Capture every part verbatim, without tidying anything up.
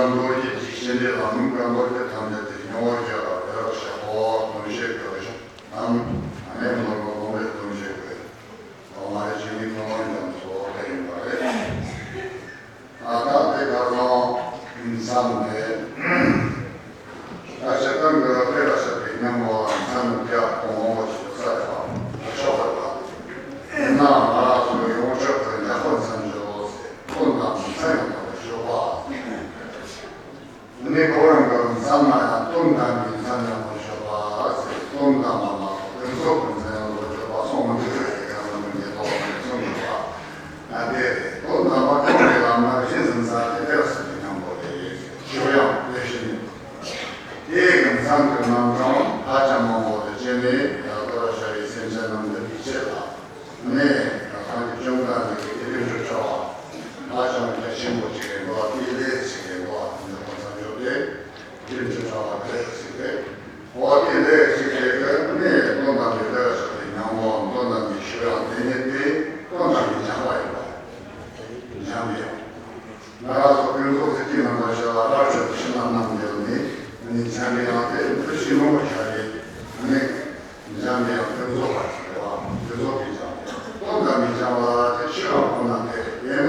རྡོ་རྗེ་འཇིགས་བྱེད་འདྲེ་ལ་མི་དགའ་མདོ་སྡེ་ཐམས་ཅད་དེ་མྱོང་བར་བྱ་བ་དེ་རབ་ཤ་ཁོ་སྟོན་བཤད་དགོས་ཤོག་ནམ་ཨ་ནེ་མོར་མོ་ལོང་རེ་སྟོན་བཤད་དགོས། ཨོ་མ་རེ་ཇི་མི་ཐོང་ལོང་ཀྱང་ཚོ་དེ་ཡིན་པ་རེད། ཨ་ད་དེ་ག་རང་ཡིན་བསམ་ནས། ད་ཤ་སྟག་གི་དཔེ་ལ་ཤ་པའི་ཉམས་པོ་མཚན་བརྒྱ་སྟོང་མང་པོ་ཞིག་ས་རེ་བ་ཤོག་པར་བ། ཡིན་ནའང་ང་རང་ཚོའི་ཡོངས་ཁྱབ་ཀྱི་ཉག་པ་མཚན་བརྗོད་ཟེར་དོན་དམ་མཚན་ཡང་དག་པར་བརྗོད་པ། ནི་ཁོ་རང་གི་མཚན་ན་ཡང་དོན་དམ་པའི་མཚན་ཡང་དག་པར་བརྗོད་པ་ཟེར་དོན་དམ་པ་མ་གཏོགས་ཀུན་རྫོབ་ཀྱི་མཚན་ཡང་དག་པར་བརྗོད་པ་སོང་མི་འདུག་ཟེར་ཡང་མི་འདུག་ཉེ་དོ་གསུང་གི་བ། ཨ་དེ་རེད། དོན་དམ་པ་ཁོ་རའི་ལམ་སྣ་བཞིན་ཟིན་ས་དེ་དེར་སོང་གི་སྙམ་པོ་རེད། ཞུ་ཡང་དེ་བཞིན་དེ་གི་མཚན་གྱི་རྣམ་གྲངས་ཧ་ཅང་མང་པོ་དེ་བྱས་ནས་ཡང་དོ་ར་ཤ་བའི་སེམས་ཅན་རྣམས་འདི་དེའི་ཆེད་ལ་ནས་ཡང་སངས་རྒྱས་བཅོམ་ལྡན་འདས་ཀྱི་དེ་ལས་འཇུག་བྱ་བ་ཧ་ཅང་གལ་ཆེན་པོ་ཅིག་རེད་འགྲོ་བ་དེའི་ལས་ཅིག་རེད་འགྲོ་བ་དེ་འདི་ཁོ་ཚ་འཇོག་སྟེ་དེ་ལས་འཇུག་བྱ་བ་དེ་ཅིག་རེད། འོ་དེ་ལས་ཅིག་རེད་གི་ནས་དོན་དམ་པའི་དེ་ར་ཤ་བའི་ཉམས་པོ་དོན་དམ་པའི་ཞུ་ཡང་དེ་ནས་དེ་དོན་དམ་པའི་སྦྱང་བ་ཡིན་པ། སྦྱང་བའི་ཡང་། ང་རང་ཚོ་ཀུན་རྫོབ་ཀྱི་རྣམ་པར་ཤར་བ་རབ་ཏུ་ཕྱི་ནང་རྣམས་ལས་ནི་ནི་འཇམ་པའི་དབྱངས་དེ་འདི་ཕྱི་ནང་བར་ཤར་རེ་ནི་འཇམ་པའི་དབྱངས་ཀུན་རྫོབ་པར་ཞུ་བ་ཀུན་རྫོབ་ཀྱི་འཇམ་པའི་དབྱངས་དོན་དམ་པའི་འཇམ་པ་དེ་ཕྱི་རང་ཁོ་ན་དེ་ཡིན་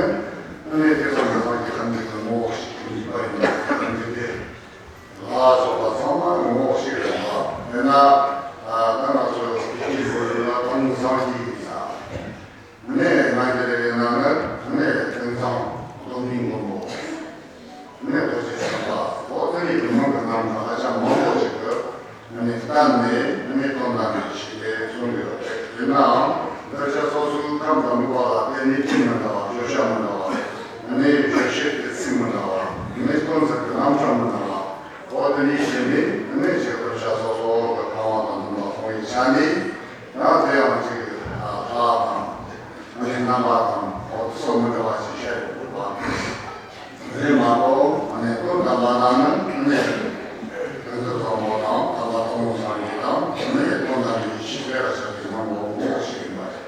ནི་ནི་དེ་ཚོ་ང་རང་གི་ཁམས་ཀྱི་ངོ་བོ་ཞིག་ཡིན་པ་ཡིན་ན་ཁམས་ཀྱི་དེ་ལ་སོགས་པ་ཚང་མ་ངོ་བོ་ཞིག་རེད་པ་ཡིན་ན་ད་ང་ཚོ་ཡི་གེ་བོད་ཡིན་ན་ཁམས་སངས་རྒྱས་ཡིན་ས། ནས་ང་འདི་རེ་རེ་ནང་ནས་ནས་ཀུན་བཟང་སྟོང་ཉིད་མགོན་པོ། ནས་རྡོ་རྗེ་སེམས་དཔའ་འོ་དེ་ནི་མིང་གི་རྣམ་གྲངས་ཧ་ཅང་མང་པོ་ཞིག་གི་ནས་བསྟན་ནས་ནས་དོན་དམ་པའི་ཆོས་དེ་གསུངས་ཡོད་རེད། ཡིན་ནའང་འདིར་ཆ་སོ་སོའི་ཁམས་དང་ནུས་པ་ལ་བརྟེན་ནས་ཅི་མི་འདྲ་བ་བརྗོད་བྱ་མི་འདྲ་བ་ནས་བརྗོད་བྱེད་ཀྱི་ཚིག་མི་འདྲ་བ་ནས་སྟོན་ཚུལ་གྱི་རྣམ་གྲངས་མི་འདྲ་བ། འོ་དེ་ནས་བྱས་ནས་ནས་ཅིག་བརྗོད་བྱ་སོ་སོ་གི་གང་བ་དང་དུ་མ་སོང་བའི་ཆ་ནས། ཡང་དེ་ཡང་ཅིག་ལྷ་དང་ནི་རྣམ་པ་དང་འོ་དེ་སོགས་མི་འདྲ་བ་ཞིག་བཤད་ཡོད་པ་རེད་མ་གཏོགས་ནི་དོན་དམ་པ་རྣམས་ནི་ནི་ཀུན་རྫོབ་བཟང་པོ་དང་དམ་པ་ཐོག་མ་སངས་རྒྱས་དང་ནི་དོན་དམ་པའི་ཡེ་ཤེས་དཔེ་ལ་བཞག་པའི་ནང་ལོགས་ངོ་བོ་ཞིག་ཡིན་པ་རེད།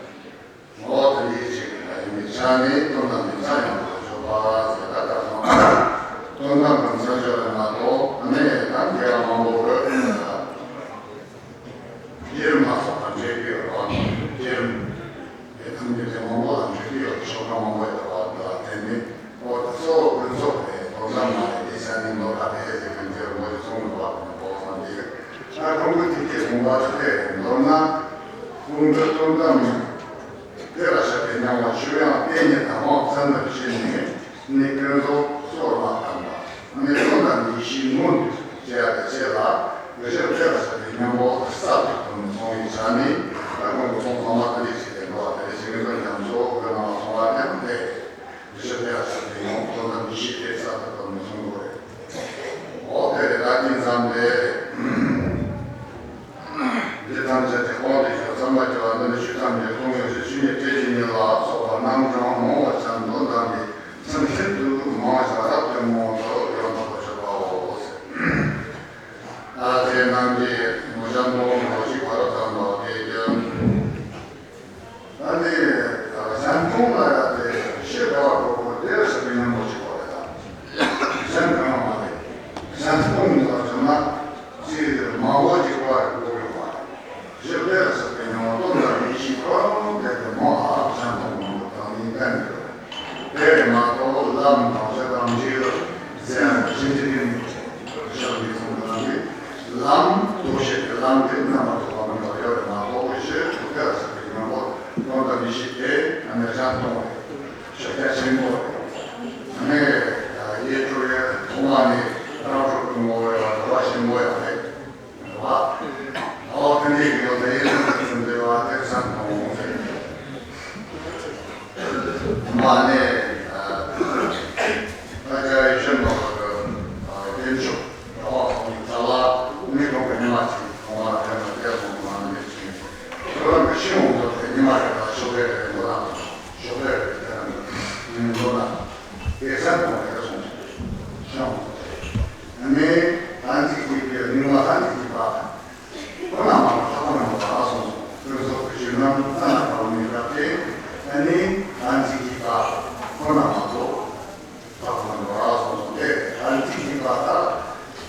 འོ་དེ་ཡིད་ཆེས་ཀྱི་ལ་ཡིན་པའི་ཆ་ནས་དོན་དམ་པའི་མཚན་ཡང་དག་པར་བརྗོད་པ་ཟེར་ད་ལྟ་སོང་། དོན་དམ་པའི་མཚན་བརྗོད་པ་མ་གཏོགས་ནི་ད་མཁས་པ་མང་པོ་གི་བསྐྱེད་རིམ་ལ་སོགས་པ་འགྲེལ་བའི་རང་བསྐྱེད་རིམ་དེ་ཐམས་ཅད་དེ་མང་པོ་ལ་འགྲེལ་བའི་ཆོ་ག་མང་པོ་ཡོད་པ་འདི་ལ་བརྟེན་ནས་འོ་དེ་གཙོ་བོ་ཀུན་རྫོབ་རེད། དོན་དམ་མ་རེད། དེ་ས་ནི་ནོར་ཁ་དེ་ཟེར་མཁན་དེ་རུ་མོ་ཞིག་གསུངས་འདུག་པ་དེ་ནི་གོ་སོང་དེ་ད་ཁོང་གི་དེ་དེ་དགོངས་པ་དེ་དེ་རེད། མདོར་ན་ཀུན་གྱི་དོན་དམ་དེ་ལ་བཤད་པའི་སྙན་ངག་ཆོས་དབྱིངས་དེ་ཉིད་དང་དབང་བཙན་པར་བྱས་ནས་ནི་ཀུན་རྫོབ་སོར་མ་བཏང་བ་ནི་དོན་དམ་ཡེ་ཤེས་མངོན་དུ་བྱེད་ཡ་དེ་བྱེད་ལ་འདི་ཕྱིར་དེ་ལ་བཤད་པའི་སྙན་པོ་གསར་དུ་ཐོན་ནས་སོང་བའི་ཆ་ནས་ད་ཁོང་གི་གསུང་ཚང་མ་དེ་ལས་བྱེད་དེ་འགྲོ་བ་དེ་ལས་བྱེད་མི་འདུག་ཉམས་སོ་དགོས་ན་མ་སོང་བ་ཡང་དེ་འདི་ཕྱིར་དེ་ལ་བཤད་པའི་སྙན་པོ་དོན་དམ་ཡེ་ཤེས་དེ་གསར་དུ་ཐོན་ནས་སོང་དགོས་རེད། འོ་དེ་རེད། ད་དེ་ཙམ་རེད། འདི་ཐམས་ཅད་དེ་དབང་དུ་བྱས་བསམ་པ་བྱ་བ་འདི་ནི་ཆོས་ཐམས་ཅད་སྟོང་ཉིད་ཀྱི་ཆོས་ཉིད་སྐད་ཅིག་ཉིད་ལ་སོགས་པ་རྣམ་གྲངས་མང་བ་ཅན་དོན་དམ་པའི་མཚན་ཤིན་ཏུ་མང་ཞིང་རབ་ཏུ་མང་དུ་ཡོངས་དག་པར་བརྗོད་པའོ། ཨ་ཙི་རྣམས་ཀྱིས་མོ་གཞན་དོན་འགྲོ་ཞིག་བར་བསམ་པ་དེ་ཀྱང་། ད་ནི་གཞན་སྟོང་ལ་ཡ་དེ་ཤེས་དགའ་བ་གོ་དགོས་དེ་ཟེར་བའི་སྙན་པོ་ཞིག་གོ་རེད་ད། གཞན་གང་མ་རེད། གཞན་སྟོང་ལ་བྱུང་ན་ཅི་མང་པོ་ཅིག་བ་རེད་གོ་རེད་བ། ཞེས་དེ་ཟེར་བའི་སྙན་པོ་སྟོང་ལ་ཡེ་ཤེས་ཁོ་རང་དེ་གི་མ་ཨ་གཞན་སྟོང་མང་པོ་དང་ནི་བསྟན་ཡོད་རེད། དེ་རེད་མ་གཏོགས་ལམ་དང་ཞེ་དང་འཇིག་ཟེར་ཡང་ཅི་འདྲ་ཡིན་ཞེས་འདི་གསུངས་པ་ནང་བཞིན། ལམ་དུ་བཤད་པའི་ལམ་དེ་རྣམ་པར་རྟོག་པ་མི་འདྲ་བ་ཡོད་རེད་མ་གཏོགས་ཞེས་དུ་ཕེབས་ཟེར་བའི་སྙན་པོ་དོན་དམ་ཡེ་ཤེས་དེ་ཨ་ནི་གཞན་སྟོང་རེད། ཤོག་རྒྱ་ཆེན་པོ་རེད། ཨ་ནི་ཡེ་གྲོལ་ཡས་ཐོག་མ་ནི་རང་གྲོལ་གྱི་ངོ་བོ་རེད་བ། གྲོལ་བ་ཆེན་པོ་ཡང་རེད་བ། འོ་དེ་འདྲའི་གི་ཡོད་ཚད་ཡེ་གྲོལ་གྱི་ཚུལ་འདྲ་བ་དེ་གཞན་སྟོང་རེད། མ་ནས་ཨ་ཨ་ཅག་ཡེ་ཤེས་འདྲ་བ་གི་ཨ་རྒྱན་ཆོས་འདྲ་བ་སོང་ཙ་ལ་མི་གྲོངས་པའི་ཉི་མ་ཅིག་གྲོངས་པ་ལ་ཕན་པ་དེ་སོང་མ་ནས་ཅིག་ཁྱོད་རང་གི་ཤི་འོང་དུས་དེ་ཉི་མ་རེ་དང་ཞོགས་པའི་རེ་འདུག་ན་ཞོགས་པའི་རེ་དེ་རང་གི་མི་འདུག་ན་དེ་གསར་དུ་རེ་སོང་ཤང་། ཨ་ནི་ད་ཚིག་གཅིག་གི་ཉི་མ་ད་ཚིག་གཅིག་པ། ཁོ་ན་མ་གཏོགས་ཁོ་ན་མ་གཏོགས་ཨ་སོང་སོང་། ཀུན་རྫོབ་ཀྱི་ཆོས་རྣམས་རྩ་ན་བྲལ་བའི་སྐབས་དེ་ཨ་ནི་ཨ་ནི་ཚིག་གཅིག་པ་ཁོ་ན་མ་གཏོགས་ད་ཁོ་ན་མ་གཏོགས་ཨ་སོང་སོང་། དེ་ཨ་ནི་ཚིག་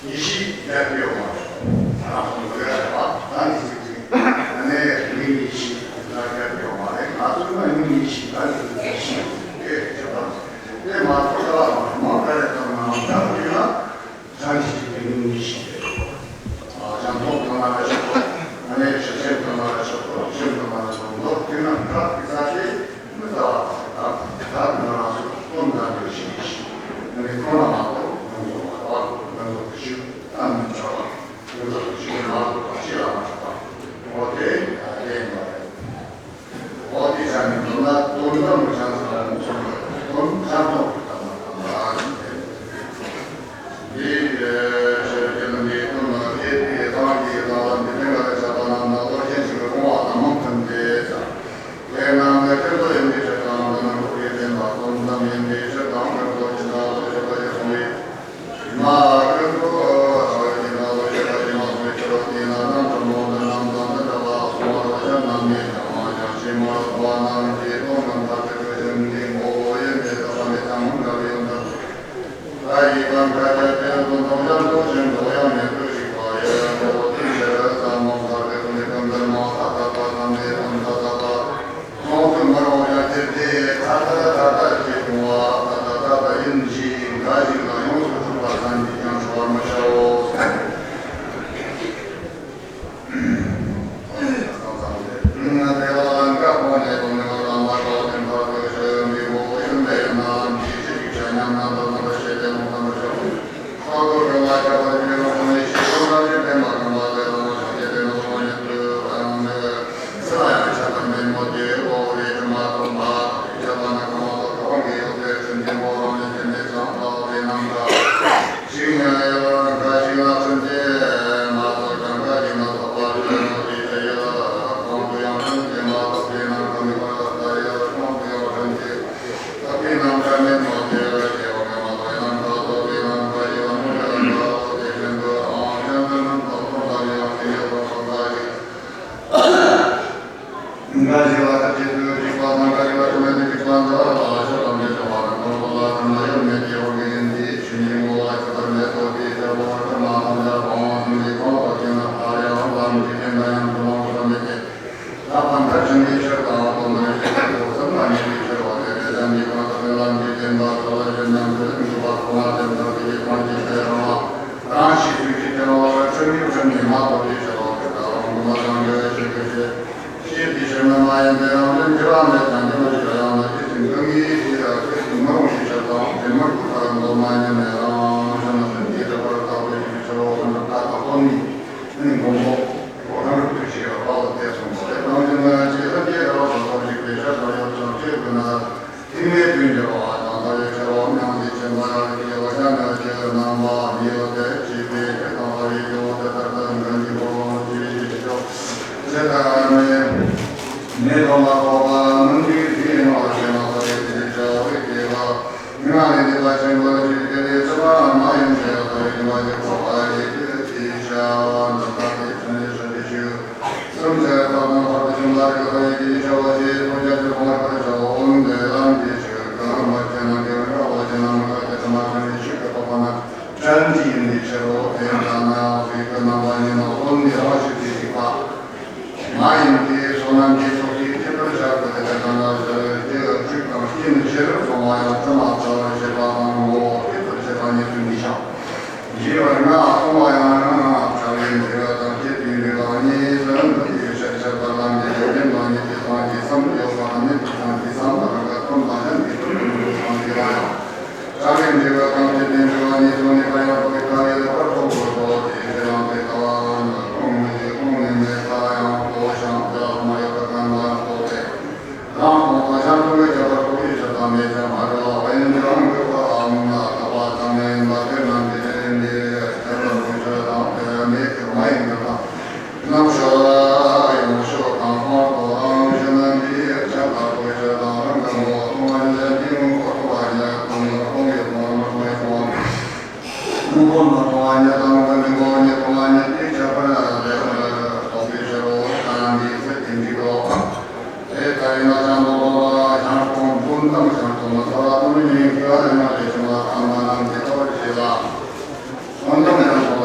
ཡེ་ཤེས་རྒྱབ་ཡོད་མ་རེད། ང་ཚོ་འདི་ག་རེད་པ། ད་ནི་ཚིག་ཚིག་ཨ་ནི་མིང་ཡེ་ཤེས་ད་རྒྱབ་ཡོད་མ་རེད། ང་ཚོ་ན་མིང་ཡེ་ཤེས་ད་ནི་ཡེ་ཤེས་དེ་བྱེད་པ་དེ་མ་གཏོགས་ད་མང་ག་རེ་བཏང་ནའང་ད་དེ་ན་ད་ནི་ཚིག་ཚིག་མིང་ཡེ་ཤེས་རེད། ཨ་ཅང་ཐོག་བཏང་ན་ར་ཆོག་གོ། ཨ་ནི་ཞབས་ཞབས་བཏང་ན་ར་ཆོག་གོ། ཞབས་བཏང་ན་ར་ཆོག་གོ། དེ་ན་ད་དེ་ས་དེ། མི་ལྟ་བ་དང་ད་ང་རང་ཚོ་སྟོན་ཟླ་འདྲ་ཞིག་ཡིན་ཞིང་། ཨ་ནི་ཁོང་ལ་མ་གཏོགས་ང་ཚོ་མ་གཏོགས་ང་ཚོ་གི་ཤུགས་ཨ་མི་འཆར་བ། ང་ཚོ་གི་ཤུགས་མ་གཏོགས་ཅི་ལ་མ་འཆར་བ། འོ་དེ་ཡང་བདེན་པ་རེད། འོ་དེ་ཆ་ནས་མདོར་ན་དོན་དམ་གྱི་ཆ་ཚང་རང་ཚོ་དོན་ཆ་ཚང་གི་ཐ་མ་དང་ཨ་ནི་དེ། འདིའི་ཕྱིར་རྒྱུ་འདིའི་ཀུན་ནས་སྐྱེས་པའི་སངས་རྒྱས་དང་ལམ་གྱི་སྟེང་ལ་ཆགས་པ་རྣམས་ལ་ལྟོ་ཆས་ཤིག་སྤོང་བ་དང་མི་མཐུན་ཏེ། དེ་རྣམས་ནི་ཀུན་རྫོབ་ཡིན་པའི་ཕྱིར་དང་། འདི་ནི་འགོག་པའི་བདེན་པ་དོན་དམ་ཡིན་པའི་ཕྱིར་དང་། ཀུན་རྫོབ་ཀྱི་མཐའ་ལ་ཆགས་པ་ཞིག་སོང་བས་མ་ཀུན་རྫོབ་ཀྱི་མཐའ་ལ་ཆགས་པ་ཞིག་མ་སོང་བའི་ཕྱིར་རོ། དེས་ན་རྣམ་གྲངས་མང་པོ་འདི་རྣམས་དང་འདི་འདྲ་བ་གསུངས་པ་ལ་སྤྱིར་རྣམ་སྨིན་ཀྱང་ཀྱང་ཕྱིར་མ་ལྡོག་པ་རྣམས་ཀྱི་དོན་དམ་མཐར་ཐུག་གི་གཞི་འདི་འགོག་པ་ཡིན་པས་དག་པ་མེད་ཀྱང་འདྲ་བའི་ཡོན་ཏན། ད་ཡི་དམ་བཀའ་རྒྱ་དེ་ཚོ་མཐོང་བྱང་མཐོང་ཞིང་འགྲོ་ཡང་མེད་པར་ཞིག་པ་ཡི་འགྲོ་དེ་ཕྱིར་ཟབ་མོ་མཐར་ཐུག་ནི་ཀུན་ཏུ་མང་ཐ་དད་པ་ཐམས་ཅད་དམ་མཐའ་དག་པ་ཡོངས་སུ་མི་རུང་བ་ཡང་དེ་དེ་ཐ་དད་ཐ་དད་ཅེས་བྱུང་བ་ཐ་དད་ཐ་དད་ཡིན་ཞེས་འགའ་ཞིག་ལ་ཡོངས་སུ་གྲུབ་པ་ཙམ་གྱིས་ཀྱང་གྲུབ་པར་མི་བྱའོ། ཞིག་ཉ་ཡ་ལ་འགའ་ཞིག་ན་ཚུན་ཆད་མ་གཏོགས་ཀྱང་འགའ་ཞིག་ན་ཐོབ་པ་ཆོས་མོ་དེ་ཆ་ཡ་ལ་གང་དུ་ཡང་ཚུན་ཆད་མ་ཐོབ་པའི་ནང་དུ་མི་བར་ལ་ལྟ་ཡ་གང་དུ་ཡང་ཚུན་ཆད་ཐོབ་པའི་ནང་ཀ་མེད་མོ་དེ་ལ་སྐྱེ་བ་ཀ་མ་ཐོབ་ནང་ཐོབ་པའི་ནང་ཀ་ཡི་བ་མོ་ལ་འགའ་ལོ་དེ་བཞིན་དུ་ཨང་ཅན་དུ་རྣམ་དག་ཐོབ་པ་ཡང་དེ་ཡོད་པ་འགའ་ཞིག་འགའ་ཞིག་ལ་ཐབས་ཅིག་ཏུ་འཇིགས་པ་དང་། འགའ་ཞིག་ལ་ཆོས་མེད་དུ་འཇིགས་པ་འདི་ལ་ཆོས་ཐམས་ཅད་སྤྱོད་པ་དང་། འཁོར་བ་ལ་ཐ་མ་ཡོད་མེད་ཀྱི་དབང་གིས་ཡིན་ཏེ། ཆོས་ཉིད་ངོ་བོ་ལ་ཁྱབ་པར་མེད་དོ། དེའི་ཕྱིར་འཁོར་བ་ཕྱིར་མ་ཐོབ་ལ་དབང་ཟིན་པའི་གང་ཟག་ཅིག་ནི་སླར་ཡང་ལམ་གྱི་རྟེན་ལ་ཡང་འགྲོ་ལོང་བཟོ་མེད་དེ། ཐབས་དང་མཐར་ཕྱིན་པའི་ཕྱིར་དང་། དོན་དམ་ཡེ་ཤེས་ཀྱི་སྒོ་ཙམ་ལ་གནས་པའི་ཕྱིར་རོ། དེ་ནས་བྱམས་པའི་གང་ཟག་གི་ལམ་གྱི་རྟེན་པ་དག་ལ་ཡོན་ཏན་འབྲིང་འཇུག་པ་ཁོ་ན་དེ་མཐར་ཐུག་པའི་གང་ཅིའི་ཕྱིར་རང་ལ་རང་གཤིས་ཚུལ་གྱིས་སྐྱེ་བ་ལ་ཁྲིམས་ཡིག་ཁྲིམས་ནི་མ་ཐོབ་པའི་ཕྱིར་རོ། དེ་ལྟར་རང་སྒོམ་ལ་རང་གི་ཤེས་ཀྱི་ཕྱིར། ཤེས་པའི་ཕྱིར་ནི་མ་ཡིན་པའི་རང་དོན་འགྱུར་བ་མེད་ཀྱང་འགྱུར་བ་ཞིག་ལ་ཡང་ན་ཤེས་ཀྱི་འདུ་ངེས་ཤེས་ལ་ཤེས་ཀྱི་མི་རུང་བའི་ཕྱིར་དང་། དེ་མི་དགོས་པར་མདོར་ན་ཉིད་ནས་རང་བཞིན་ལ་སེམས་ཀྱིས་གྲུབ་པར་བརྟགས་པའི་ཕྱིར་རོ། ཁོ་ན་ལྟ་དང་སྟོང་ཉིད་ནི་མགོན་པོ་རང་རིག་ཏུ་ཞེས་པ་ལ་དེ་གསུངས་པ་རེད། རང་བཞིན་ལ་ཅི་ལྷག་གིས་རབ་ཏུ་ཐོབ་ཞིག་པའི་ཕྱིར་དང་ཡོད་ཀྱང་ཅི་དགོས་ན། ཐིག་མེད་དུ་འགྱུར་བ་དང་། ལྟ་བའི་ཕྱིར་རོ། མྱང་འདས་ཆེན་པོ་ཡང་དག་པའི་བཤད་ནི་ཆོས་རྣམ་པ་གཉིས་ཡོད་དེ། སྐྱེས་པའི་ཕྱིར་དང་། ལྟ་བའི་རྒྱུ་དེ་ལྟར་དུ་འདི་འདི་ཁོ་བོ་ཆོས་ཀྱི་ཕྱོགས་ཇི་ལྟར་མེད་མེད་དོན་ལ་ཐོགས་པ་མིན་པའི་ཚུལ་ཡིན་ནོ། ཞེ་ན། ལྟ་བའི་དེ་བྱ་བའི་སྐྱེ་བ་མྱ་ངན་ལས་འདས་པ་ཆེན་པོ་ལ་ཞིག་སྐྱེ་བའི་ཚུལ་མ་ཡིན་ཏེ། ལྟ་བའི་སྐྱེ་བ་ཞིག་ཐོགས་པ་ཡི་དེ་བྱ་བ་འདི་ལྟ་སྟེ། ཕྱིན་ཆད་ཞི་བདེ་ཞིག་སེམས་ཅན་རྣམས་ལ་ཕར་ཕྱིན་ལ་རིགས་ལ་ཡི་གེ་བྱ་བ་ཞེས་ཐོས་རྒྱ་ཆེར་གཏོང་བར་བྱའོ། འོན་ཏེ་ལམ་གྱི་ཆོས་ཀུན་མ་མཁྱེན་ན་དགེ་བའི་རང་བཞིན་ལ་མི་དགའ་སྟེ། ཐ་མ་ཕྱིན་ནས་ཆོས་ཀྱི་རྟོགས་པ་ནི་ཕྲན་གྱི་ཡིན་པའི་ཕྱིར་རོ། དེ་ལྟ་ན་གཟུགས་ཀྱི་རྣམ་པ་གཉིས་ནི་ཀུན་ནས་རང་བཞིན་གྱིས་གཅིག་པ་མ་ཡིན་ཏེ། བསོད་ནམས་ཀྱི་ཚོགས་ཀྱིས་བསྐྱེད་པར་བྱ་དགོས་ཏེ། དེ་ལྟ་ན་གཟུགས་ཀྱི་དཀྱིལ་ནས་ཤེས་རབ་སོང་བ་ཡང་དྲི་མ་བྲལ་བར་བྱེད་པ་དང་། ངོ་བོ་བསྐྱེད་པར་བྱེད་པ་གཉིས་སུ་འདུས་ཤིང་། ཞེས་པར་ལྔ་གསུངས་པ་ཡང་ཕྱག་ལེན་འབྲས་བུ་དང་བསྐྱེད་པའི་འབྲས་བུ་གཉིས་སུ་འདུ་བའི་ཕྱིར། ཁྱད་པར་ལམ་གྱི་ཆོས་ཉིད་དང་ཉིད་ཀྱི་སྟོང་གཞི་གསུམ་ཡོད་པ་དང་མེད་པའི་སྟོང་གཞི་གསུམ་རང་གི་སྟོང་དང་གཞན་གྱི་སྟོང་དུ་འགྲོ་བའི་སྟོང་གཞི་ལ་ཡང་ཕྱག་ལེན་འབྲས་བུ་དང་བསྐྱེད་པའི་འབྲས་བུ་གཉིས་སུ་གནས་པ་ཡང་དག་པའི་ཐ་སྙད་པར་རྟོགས་དགོས་སོ། དེའི་ཕྱིར་ཡང་དེ་ལྟ་བ་ནི་ཁོང་གཉིས་ཁོང་ནས་མེད་པ་ཡང་གོ་ཞིང་དེ་ལ་མ་ཡོད་པར་ཁས་ལེན་པ་ཡང་རྟོགས་ཏེ། རང་སྟོང་དང་གཞན་སྟོང་གི་ཁྱད་པར་རྟོགས་པའི་ཕྱིར་དང་མེད་ཀྱང་མ་གྲོལ་བ་ཡིན་ཀྱང་འགོག་པའམ་ཐར་པ་ཙམ་ཡིན་པ་དེ་རྣམས་ཀྱི་ཕྱིར་ཡིན་ཏེ། ཁྱད་པར་དགོས་ཕྱིར་དང་དེ་མེད་ཀྱང་མ་ཡིན་ཀྱང་དང་། རྣམ་ཤེས་ཡོངས་ཤེས་དང་སྔོན་དུ་རང་བཞིན་འདིའི་ཁྱད་པར་དགོས་ཕྱིར་དང་རང་གི་ངོ་བོ་སྟོང་པ་ཉིད་ལྡན་འདིའི་ངོ་བོ་སྟོང་པ་ཉིད་དུ་མི་སྟོང་པའི་དོན་རྣམ་པར་སྨྲ་བའི་དོན། སྔོན་པོ་ནི་སྟོང་པ་ཉིད་དང་། ཀུན་ནས་ངོ་བོ་ཉིད་སྟོང་པ་ཉིད་དེའི་ཁྱད་པར་ལེགས་པར་རྟོགས་པའི་ཕྱིར་རོ། ད་འདིའི་ཚིག་དེ་འགྲིག་གོ། དེ་ལྟ་ཡིན་ན་བྱང་དུ་ལོག་ལ་བྱང་སྟོང་དོན་དམ་བྱང་སྟོང་ལ་ཐར་པ་དང་ནི་ཉན་ཤེས་པ་ཡང་དེ་བྱུང་བ་དང་མ་རྣམས་ཀྱི་ཐོག་བྱེད་ལ། དོན་དམ་ཡང་སོ་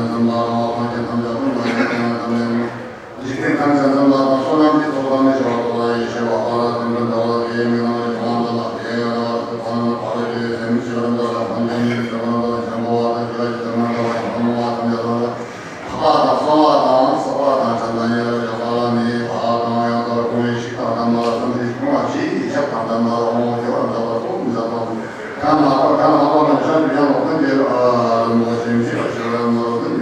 ལ་འཛམ་བུ་གླིང་ཐམས་ཅད་ཀུན་ཏུ་ཡོད་པའི་ཐམས་ཅད་ཀུན་ཏུ་ཡོད་པའི་འཇིག་རྟེན་ཐམས་ཅད་འཛམ་བུ་གླིང་བསོད་ནམས་ཀྱི་ཚོགས་དང་ནི་ཞི་བ་ཏོག་ལ་ཡེ་ཤེས་པ་ཨ་ར་ཙམ་དུ་འདྲ་བ་དེའི་མིང་ལ་ཡོངས་འདྲ་ལ་དེའི་ར་བ་སུ་ཕ་ན་ཕ་ར་ཏེ་སེམས་ཤེས་ར་འདྲ་ལ་ཕན་ཚུན་ནི་ཙམ་འདྲ་ལ་ཆེན་པོ་བ་དང་ཞི་བ་ཅི་ཙམ་འདྲ་ལ་ཆེན་པོ་བ་ཐམས་ཅད་ལ་འཕགས་པ་དང་གསང་བ་དང་ཟབ་པ་དང་ཆ་ཚང་ཡིན་ར་ཞོག་པ་ལ་ནི་ཕ་དང་ཡང་དག་ཀུན་ཤིག་དང་ལྡན་པ་ལ་བསམ་གཏན་ཀུན་ལ་ཞི་ཞབས་དང་ལྡན་པ་ལ་འོང་ཞི་བ་འདྲ་བ་སོགས་མི་ཟ་ཐོག་གང་ལ་ཐོག་གང་ལ་ཐོག་ལ་ཤ་རུ་ཡང་ལོག་ཏུ་འགྱེལ་ཨ་རི་མོ་ཞིམ་ཞིག་ལ་ཤི་ར་མོ་རོ་ཏུ་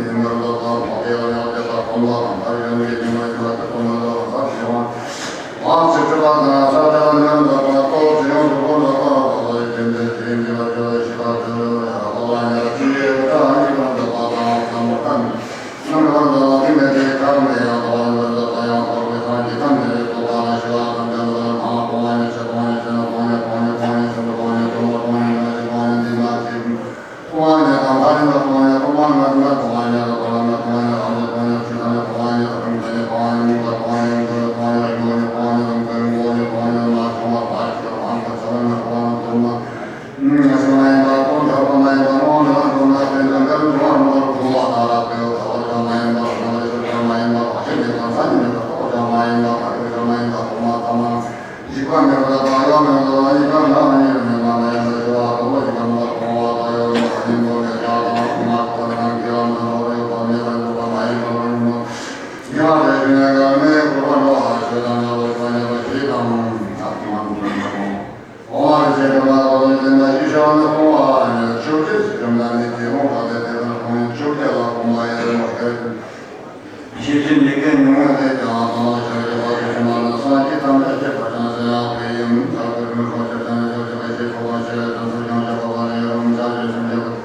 ཤེས་བཞིན་ཉེས་ཀྱི་ཉོན་མོངས་ལས་ཀྱང་ཐར་བའི་ཕྱིར་ན་སངས་རྒྱས་ཐམས་ཅད་མཁྱེན་པར་བྱ་ཞེས་པའི་ཡིན། ཨོཾ་སྐུར་སྦས་སོགས་ཀྱི་སྤྱན་རས་གཟིགས་ཀྱི་ཞལ་ཕུལ་བ་ཞེས་དོན་དུ་ཀྱང་བྱ་བ་ལ་ཡང་རུང་བྱ་ཞེས་བྱ་བ།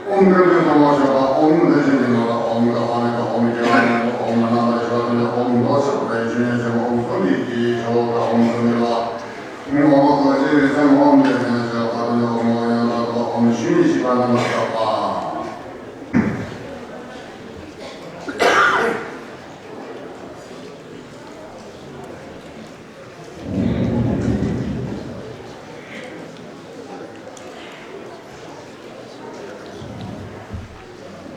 ཨོཾ་སྐུར་སྦས་སོགས་པ་ཞེས་པ། ཨོཾ་འདི་བཞིན་གྱི་ནང་ལ་ཨོཾ་ག་ཨ་ནི་ག་ཨོཾ་སྐྱེ་བ་མེད་པ། ཨོཾ་རྣམ་པར་ཤེས་པ་དང་ནི་ཨོཾ་མདོ་ཆོག་པའི་ཆོས་ཉིད་ཆེན་པོ། ཨོཾ་ཀུན་གྱི་དཀྱིལ་མཆོག་ག་ཨོཾ་ཀུན་གྱི་བ། ཨོཾ་ཀོ་ཤའི་སེམས། ཨོཾ་དེ་སེམས་ཤེས་པ་དང་ནི་ཨོཾ་ཨོ་ཡང་དག་པ། ཨོཾ་ཞི་བའི་ཤེས་པ་རྣམ་པར་དག་པ།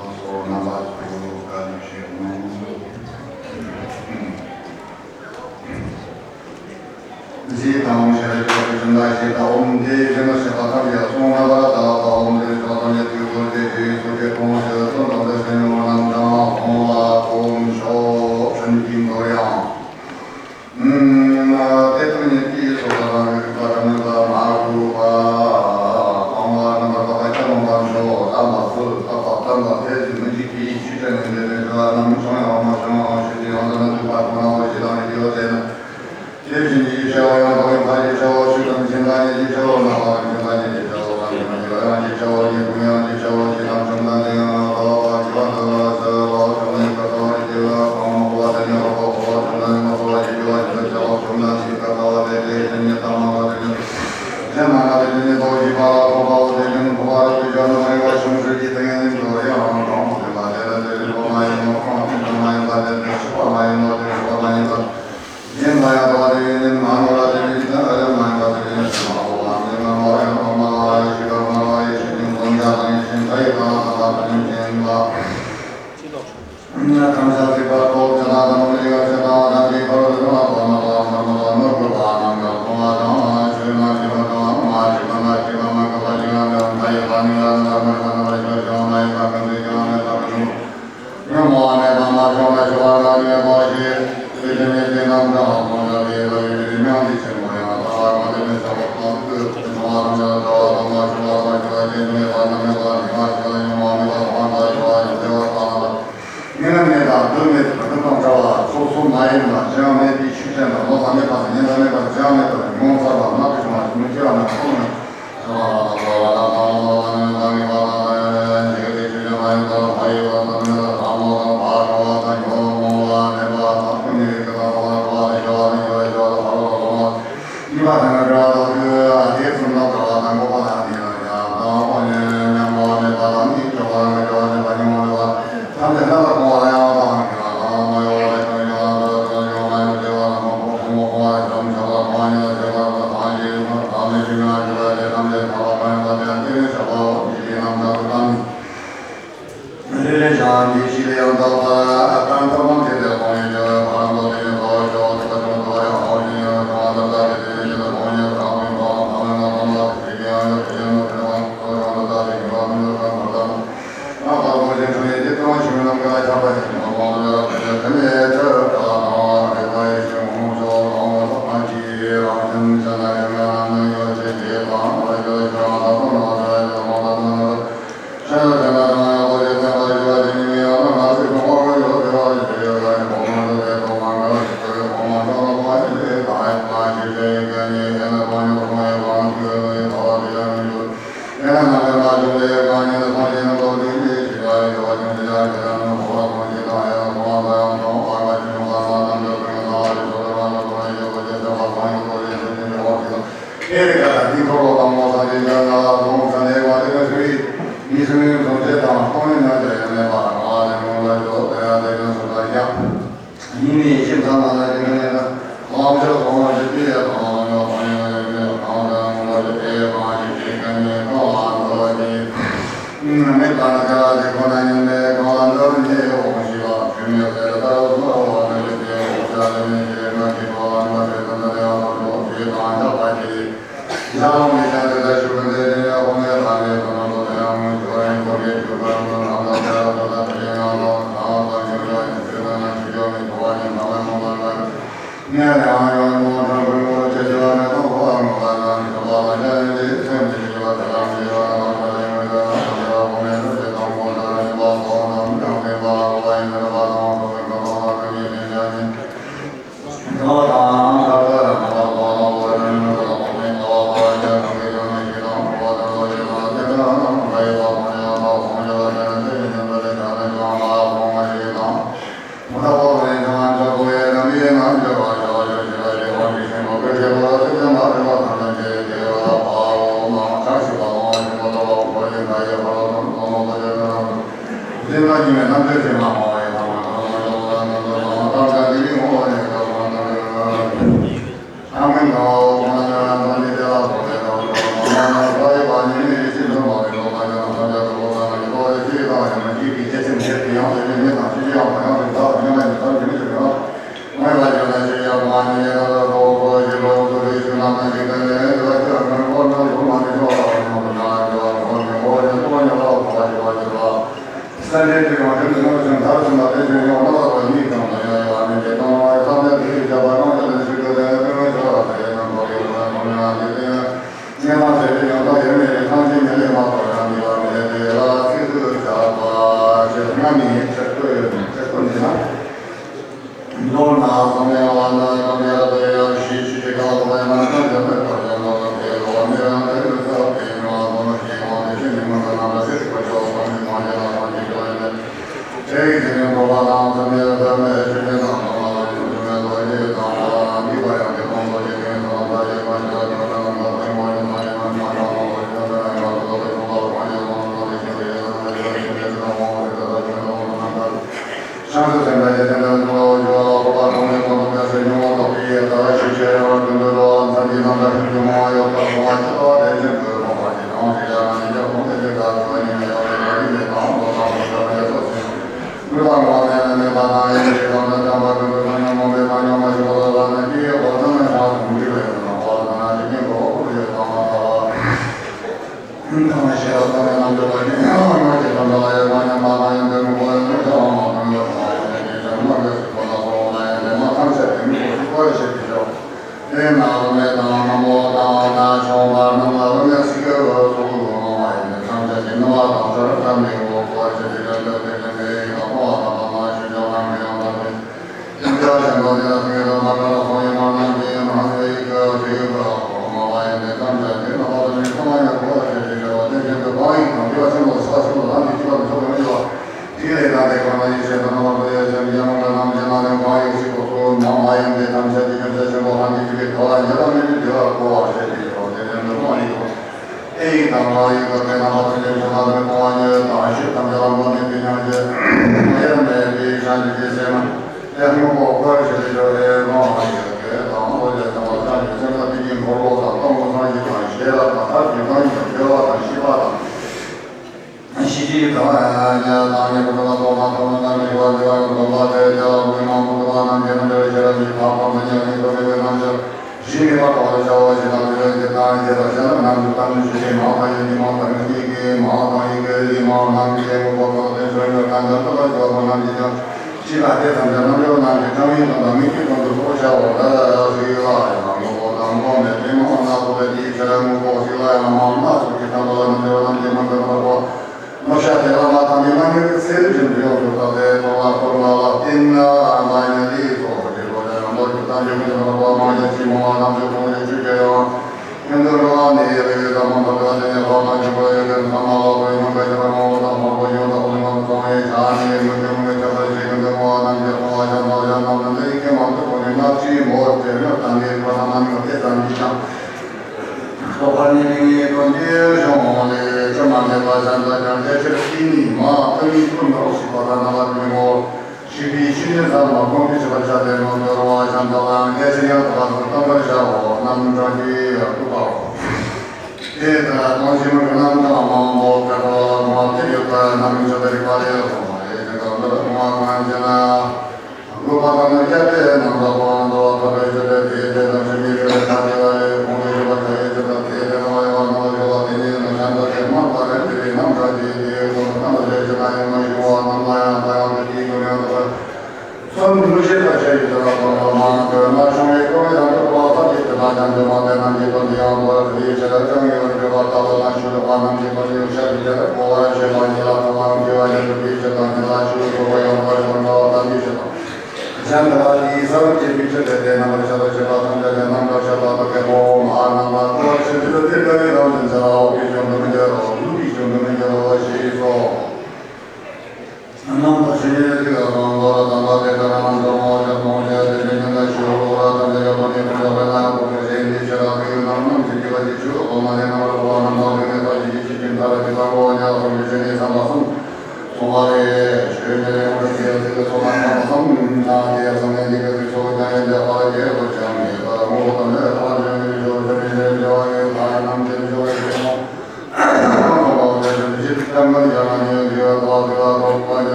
ལགས་སོ། རྣམ་པ་ཚོ་བཀའ་དྲིན་ཆེ། ཨོཾ། ཞེས་དང་ཨོཾ་ཤཱ་ར་ཏི་པ་ཀུ་ཤུན་ད་ཞེས་དང་། ཨོཾ་དེ་བཞིན་གཤེགས་པ་ཐམས་ཅད་གསུང་རྣམ་པར་དག་པ། ཨོཾ་དེ་བཞིན་གཤེགས་པ་ཐམས་ཅད་དུས་གསུམ་གྱི་དུས་སུ་ཆོས་སྐུ་ཞེས་གསུངས་དང་དེ་བཞིན་ཡོངས་རྣམ་གྲངས་སྟོང་ལ་ཨོཾ་ཤོ་ཕྲན་གྱི་མདོར་ཡང་། དེ་དག་ཉིད་ཀྱི་ཚོགས་དང་རིག་པ་དང་ནུས་པ་མ་གུས་པ། གང་ལ་རྣམ་པར་དག་པ་སྐྱབས་མགོན་དང་མཆོག་དམ་པ་ཚུལ་དག་པ་བསྟན་པ་ཐེག་ཆེན་མི་འཇིགས་པའི་ཆོས་ཅན། ནི་འདི་ནི་དྲི་བ་རྣམས་བྱང་ཡང་མ་བྱང་ཡང་ཞུ་དེ་ཡང་དག་ན་འདུས་པ་ཁོ་ན་བོ་ཞེས་དང་རིགས་ཡོད་དེ་ན། དེ་བཞིན་གྱི་བྱ་བ་ཡང་དག་པའི་ཕ་རྒྱུད་བྱ་བ་ཆོས་དང་མཚན་དང་ཉིད་ཀྱི་བྱ་བ་ནང་པ་དང་མཚན་དང་ཉིད་ཀྱི་བྱ་བ་སངས་རྒྱས་མ་སྐྱེས་པ་ཡང་ཀྱི་བྱ་བ་ཉིད་ཀུན་ཡང་ཀྱི་བྱ་བ་ཞེས་དང་བཅོམ་ལྡན་འདས་ཡང་དག་པ་ཞི་བ་འདུལ་བ་ཟེར་བ་བཅོམ་ལྡན་གྱི་བསམ་པ་རྒྱས་པ་གང་མ་གོ་བ་དེ་ཉིད་རོ་གོ་བ་བཅོམ་ལྡན་མ་གོ་བ་ཞེས་བྱ་བ་ཞེས་བྱ་བ་བཅོམ་ལྡན་གྱི་བསམ་པ་དེ་དེ་དེ་ཉིད་ལྟ་མ་ག་དེ་ཉིད་དེ་མ་ག་དེ་ཉིད་དོ་ཞེས་པ་ལ་སོགས་པའོ། དེ་ཉིད་ཐོབ་པར་དུ་བྱ་ནི་མ་ཡིན་པ་ཆུང་ཤོས་ཀྱི་ཏིང་ངེ་འཛིན་དུ་ཡང་གང་ཟིན་པ་དེ་ལ་དེ་རིག་པ་མ་ཡིན་ནོ། གང་ཟིན་པ་མ་ཡིན་པ་དེ་དེ་ཤེས་པ་མ་ཡིན་ནོ། དེ་ཤེས་པ་མ་ཡིན་པ། ཡིན་ལ་ཡང་དག་པ་དེ་ཡིན་མ་ནོར་བ་དེ་ཡིན་ཨ་ལ་མ་ཡིན་པ་དེ་ཡིན་ཞེས་མ་གོ་བ་མི་མ་ནོར་ཡང་དག་མ་ལ་ཡང་ཤེས་པ་མ་ལ་ཡང་ཤེས་ཀྱི་འདོན་བྱ་དང་ཡིན་ཞེས་མཐའ་ཡི་དང་དང་པ་དང་ཡིན་ཞེས་ཡིན་ལ། ཐམས་ཅད་སྲིད་པ་སྟོབས་ཅན་དང་དམ་པའི་ཡོ་བྱད་དང་དམ་པའི་འཁོར་ལོ་དང་དམ་པ་དང་དམ་པ་དང་ནོར་བུ་དང་རྣམ་གྲངས་མཐོང་བ་དང་ཆོས་རྣམས་ཤེས་པ་དང་མ་ཤེས་པ་མ་ཤེས་པ་མ་གོ་བ་ཅིག་ལ་མཐའ་ཡི་དང་ནི་ལ་ནི་ལ་མ་ཤེས་པ་མ་ཤེས་པ་ཞེས་པ་མ་ཡིན་པ་ཀུན་ཏུ་ཀྱང་མེད་པ་ཀུན་ཏུ། ཉོན་མོངས་པ་མེད་པ་མ་བྱུང་བ་ཞི་བ་རང་ཉིད་མེད་པ་ཞེས་དེ་བཞིན་ཉིད་ཀྱི་རྣམ་གྲངས་སྟོང་ཕྲག་བརྒྱད་པ་ཡི་མིང་འདི་ཆེན་པོ་ཡང་དག་པར་མ་ལུས་པའི་ས་བོན་དང་སྐུ་ཐུན་མོང་བ་ཐམས་ཅད་ལ་བྱ་བ་ཐོག་མ་བྱུང་བ་སོགས་ཀྱི་ལ་རྒྱུན་མེད་པ་རྣམ་མེད་པ་ཉི་མ་ཞིག་ལ་ཉོན་མོངས་མེད་པ་ཐོག་མ་འདའ་ཞི་བ་ཞིག་བདེ་བ་ཐོག་མ་འདའ་ཉོན་མེད་པ་རྡུལ་མེད་པ་རྡུལ་དང་བྲལ་བ་སོ་སོ་མ་ཡིན་པ་ཅི་ཡང་མེད་པའི་ཆོས་ཅན་དང་ལོག་པ་མེད་པ་དང་ཉེ་འབྲས་མེད་པ་ཅི་ཡང་མེད་པ་དང་ངོ་མཚར་བ་རྣམ་པར་བྱུང་བ་ཞིག་མི་སྐྱེ་བ་རྣམས་ཐོབ་ན།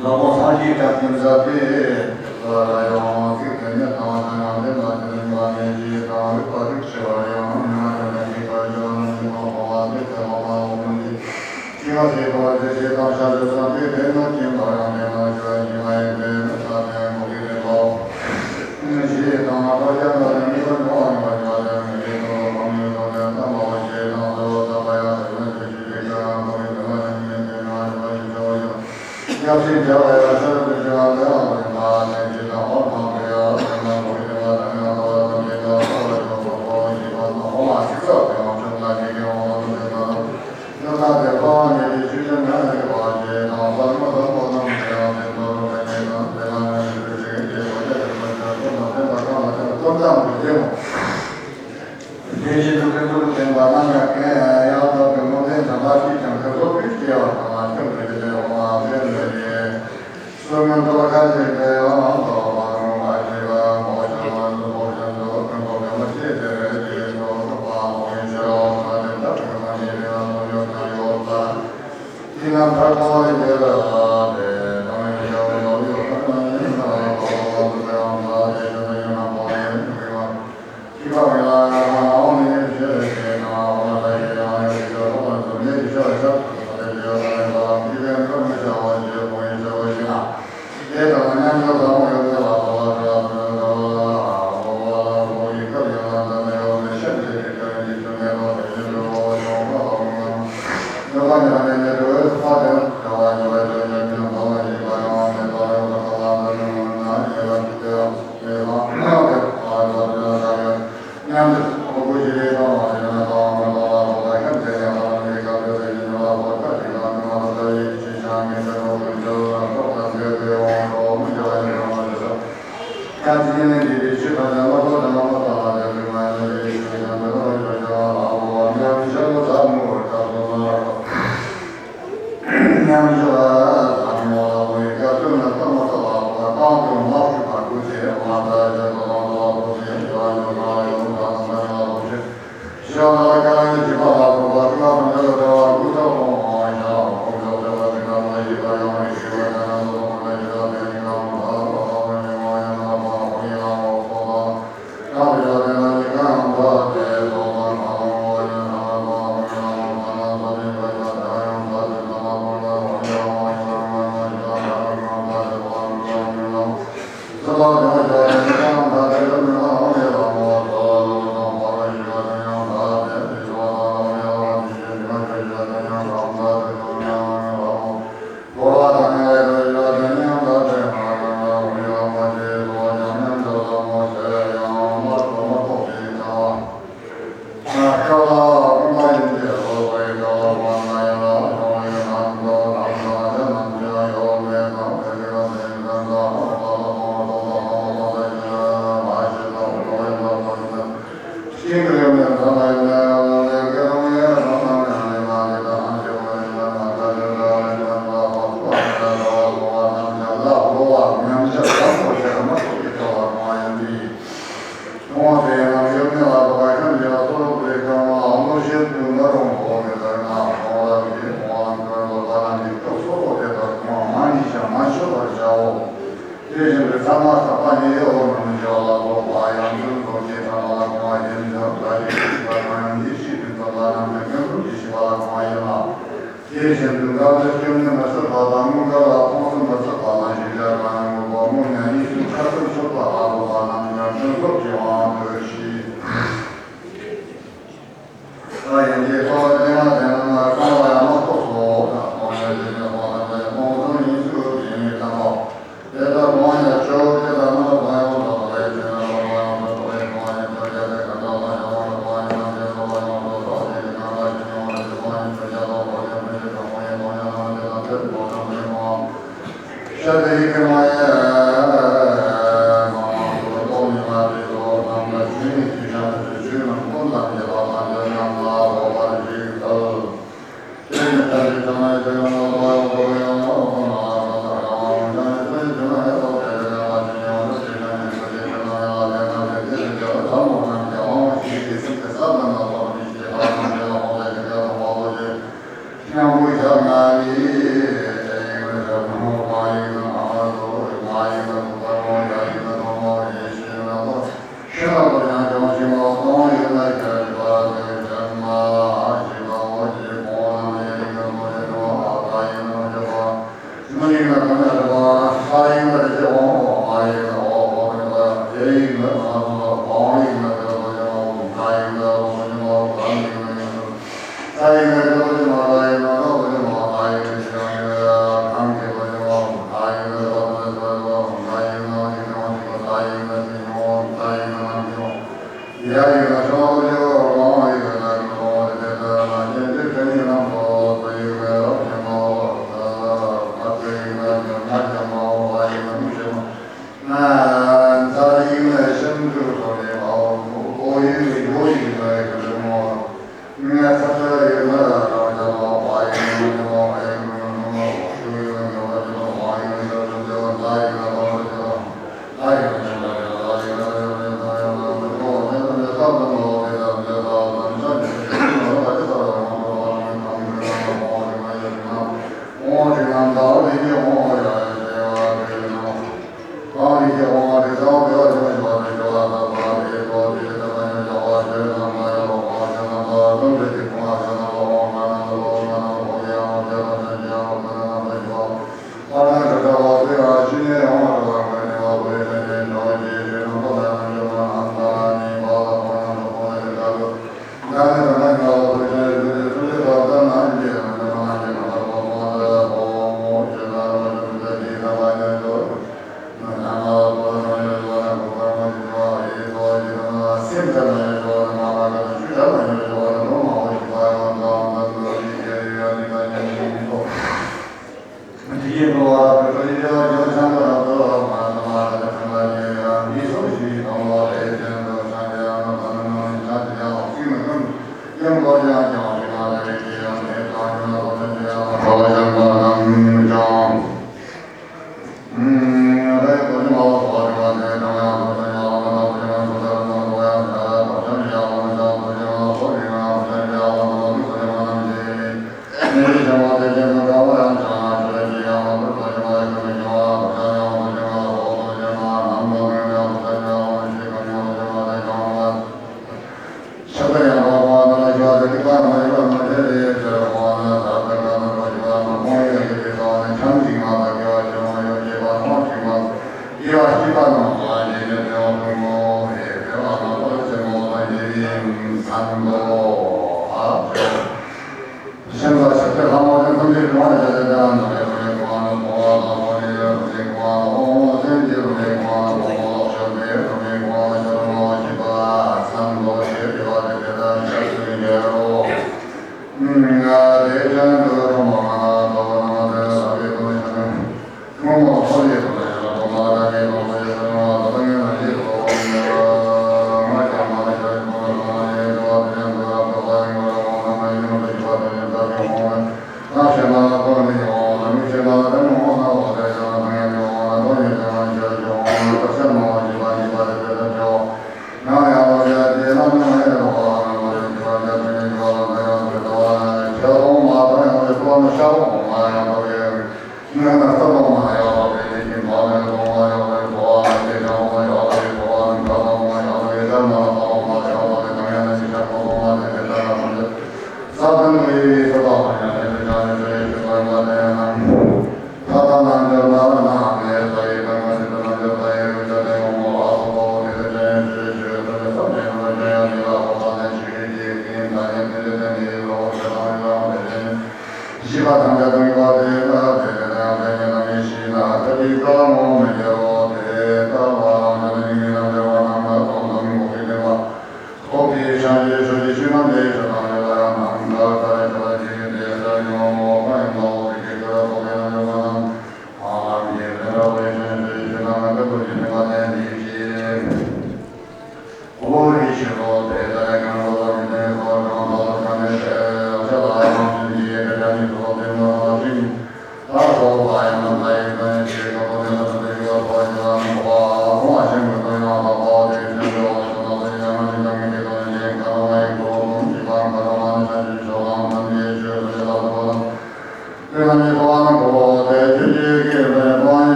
ལ་མོ་སངས་རྒྱས་བཀའ་དྲིན་མཛད་པས། ལ་ཡང་ཚིག་དེ་ཉིད་དང་ཚན་ཡང་དེ་ལ་དེ་རིང་བ་ནས་ཀྱི་དང་རིག་པ་རིག་ཆེ་བ་ཡང་མི་མ་དེ་ནས་ཀྱི་བར་ཇོ་ནང་གི་ཐོག་ཁོང་བ་དེ་ཚེ་ལོ་མ་འོ་མི་འདི་ཅི་མ་ཚེ་བ་དེ་ཚེ་དང་ཤ་དེ་ཚང་དེ་དེ་ནོ་ཀྱིན་པ་ཡང་དེ་ནོ་ཞུ་བ་ཉི་མ་ཡིན་དེ་ནི་ས་དེ་གོ་གི་དེ་ལོ། ཞེས་དང་ཐོ་རྒྱ་ནོ་དེ་མི་བ་ནོ་བ་ནི་བ་ཞུ་བ་དེ་ནི་ཀྱི་ཐོག་ལོ་གང་ཡོད་ཐོག་དེ་ཙམ་པ་བ་ཞེས་དང་ཚེ་བ་ཙམ་པ་ཡང་དེ་ནོ་ཞུ་ཞེས་དེ་ཀ་ཡང་ཐོག་གི་དེ་ནོ་ནི་མི་དེ་ནོ་ཞུ་བ་ཞུ་ཆོག་ཡོད། ཡབ་སྲས་མཇལ་བ་ཡང་ཤར་དུ་བྱུང་བ་ལས་འོང་བའི་མ་ནས་ཇི་ལྟར་འོང་དང་དེ་ཡང་དེ་ན་གོ་ཡི་དེ་མ་དང་ཡང་དོ་བ་དང་ཉེ་དང་ས་བ་ཡོད་པ་ཁོ་བོ་ཞིག་པ་དང་འོང་བ་ཚིག་ཚབ་ཀྱང་བྱུང་ན་ཉེ་གི་འོང་དང་དེ་དང་ཡང་ན་དེ་ལོ་ཉེ་གི་ཆུ་ཆེན་ན་ཡོད་པ་ཞེས་དང་བར་མ་དང་པོ་དང་དེ་ཡང་དེ་ཚོ་རུ་ག་ཉེ་དང་དེ་ན་ཉེ་གི་ཆུ་ཆེན་གྱི་གོ་ཆ་དེ་མ་ཆ་ཀུན་ན་དེ་མ་གང་ལ་དེ་ཀུན་ཙམ་དུ་དེ་མོ། དེ་བཞིན་དུ་ཀུན་ཏུ་བསྟན་པ་རྣམ་ཡང་ཀུན་ཡང་དག་པའི་སློབ་ཚན་དམ་པ་ཞིག་ཀྱང་ཁ་སོགས་ཀུན་སྐྱེ་བ་དང་ལ་ཁྱབ་པའི་ལས་འོང་བ་ལས་ལས་ཡིན། སོ་སོའི་ཐོབ་ཁ་ཅིག་ཏུ་ཡང་དག་པར་རུང་བ་ཞིག་ལ་མོ་ཤ་མ་ཟུ་ཐོབ་ཤ་ཟུ་ཀུན་ཐོབ་ཀྱི་མ་ཤེས་ཏེ་རེ་ཞིག་ཐོབ་ཐོབ་པ་མོ་ཡི་ཤ་རོ་ས་ཏེ་ཐབས་ཀྱི་མ་ཤེས་ཏེ་ན་སོ་ཡོད་ན་ཡོད་ས། དེ་ན་ཐར་ཐོབ་ཡོད་ལ་ཏེ་དང་ཡོད་ཡོད་ཡོད་ས་ན་ཡིན་ན་ཐོབ་ཐོབ་ཏུ་ཡང་ས་ཏེ་ཤ་ཏེ་ཡོད་ན་ཐོབ་ཡོད་ཡོད་ཡོད། དེ་བཞིན་དུ་ཚང་མ་ཟག་པ་ཉིད་ཡོད་མིན་བརྗོད་ལ་སོགས་པ་ཡང་དུ་ལོག་ཅེས་ཚང་མ་ལ་གོང་བ་ཡིན་ཞིང་བདག་གིས་ཤེས་པ་གང་ཡང་ཡེ་ཤེས་ཀྱི་ཚོགས་ལ་རྣམ་ཤེས་ཀུན་རྫོབ་ཀྱིས་ཤེས་པ་ལ་གོང་བ་ཡིན་ལ། དེ་བཞིན་དུ་འགག་པའི་སྐྱོན་ནི་མི་སྲིད་པ་དང་དངོས་འགལ་ལ་མཐོང་ཚུལ་མི་སྲིད་པ་དང་ཞེས་བྱ་གང་ཡང་དགོས་པ་དངོས་གནས་གཉིས་སུ་ཁ་ཚུར་ཆོད་པ་ལ་སོགས་པ་རྣམས་ཀྱང་ཀུན་རྫོབ་ཀྱི་དབང་དུ་བྱས། ད་ཡན་ཆད་ཐོག་ལ་དེ་ན་དེ་ན་མ་གང་ལ་ཡང་མ་གཏོགས།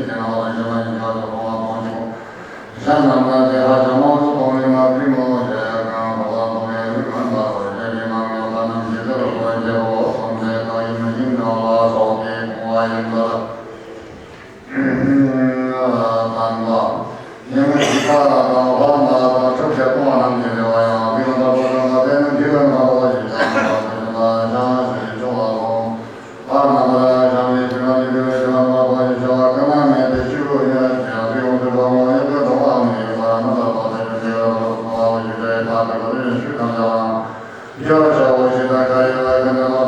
ཡི་ཅན་ནོ་ལ་ཞེས་པ་ཡིན་ཆོག་ཏུ་གོང་མ་གོང་ཆུང་། ཞང་ནམ་མཁའ་ཏི་ཧ་ཞང་མོ་སུ་གཏོང་ལི་མ་ཀྲི་མོ་ཞེས་ཡ་གང་གོ་བ་གཏོང་ཡ་རི་མ་མ་རོ་ཞེས་ཀྱི་མ་མྱོང་ས་རྣམས་ཀྱི་ཚེ་ལ་གོ་ཅེ་བོ་སོང་ཚེ་ཏོ་ཡིན་མི་ཡིན་ནོ་ལ་སོགས་ཀྱི་གོང་བ་ཡིན་པ། དང་པོ། ཡང་ན་ཞིག་ཁ་དང་ལྷ་མ་དང་ཁྲུ་ཁྱེར་གཏོང་བ་རྣམས་ཀྱི་རེ་བ་ཡང་བི་ལ་འབར་བ་དང་ལ་དེ་ནི་དེ་ལ་མ་གོ་ཞིག་ཅང་མ་གོ་ཞིག་ལ་ཞང་ཞིག་ཆུང་ལ་ལོང་། ཨ་ན་མ་ར་ཞང་མི་ཞིག་ན་མི་དེ་ལ་ཞང་མ་གོ་ཞིག་ཆོ་བ་ཀ་ན་མེད་དེ་ཆུ་རུ་ཡ་ཞིག་ཡང་བི་ཡོང་དུ་བ་མོ་ཡ་ཀ་དོ་བ་མི་ཡོང་བ་ན་ད་ལོ་དེ་ལ་དེ་ལ་ལོ་སོང་བ་ཞིག་དེ་ཁ་དེ་ལ་དེ་ནི་ཆུ་དང་ཞང་ཡ་ཞ་བོ་ཞིག་དང་ཁ་ཡ་ལ་ཀ་ན་ལོ།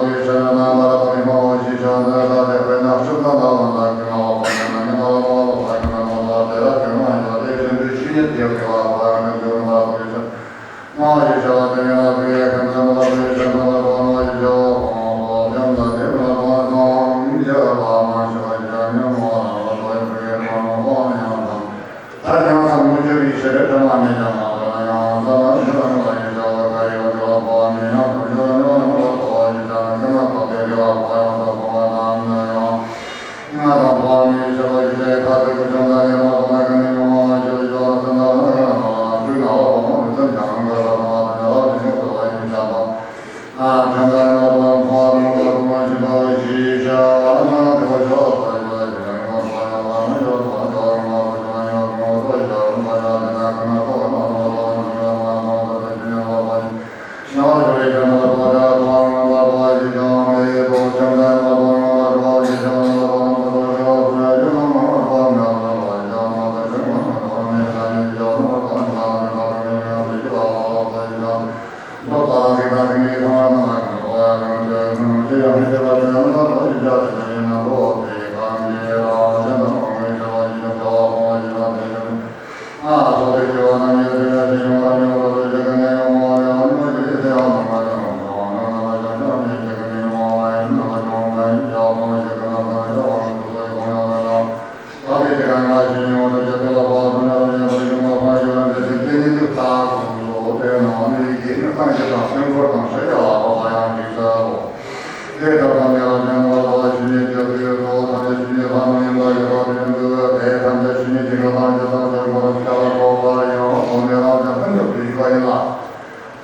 དེ་ལྟར་ཐམས་ཅད་རང་བཞིན་ངོ་བོ་ཆོས་ཉིད་ཀྱི་ཚུལ་དུ་ཐམས་ཅད་ཆོས་ཉིད་ལྷ་མོ་ཡིན་པ་ཡོད་པར་ཐལ་འདུག་དེ་ཐམས་ཅད་ཆོས་ཉིད་ཀྱི་ངང་ལ་ཡོད་ཐམས་ཅད་ངོ་བོ་ཤར་བ་ཐོབ་པར་ཡང་དོན་མེད་ཐམས་ཅད་ལྷུན་གྱིས་གྲུབ་པ་ཡིན་ལ།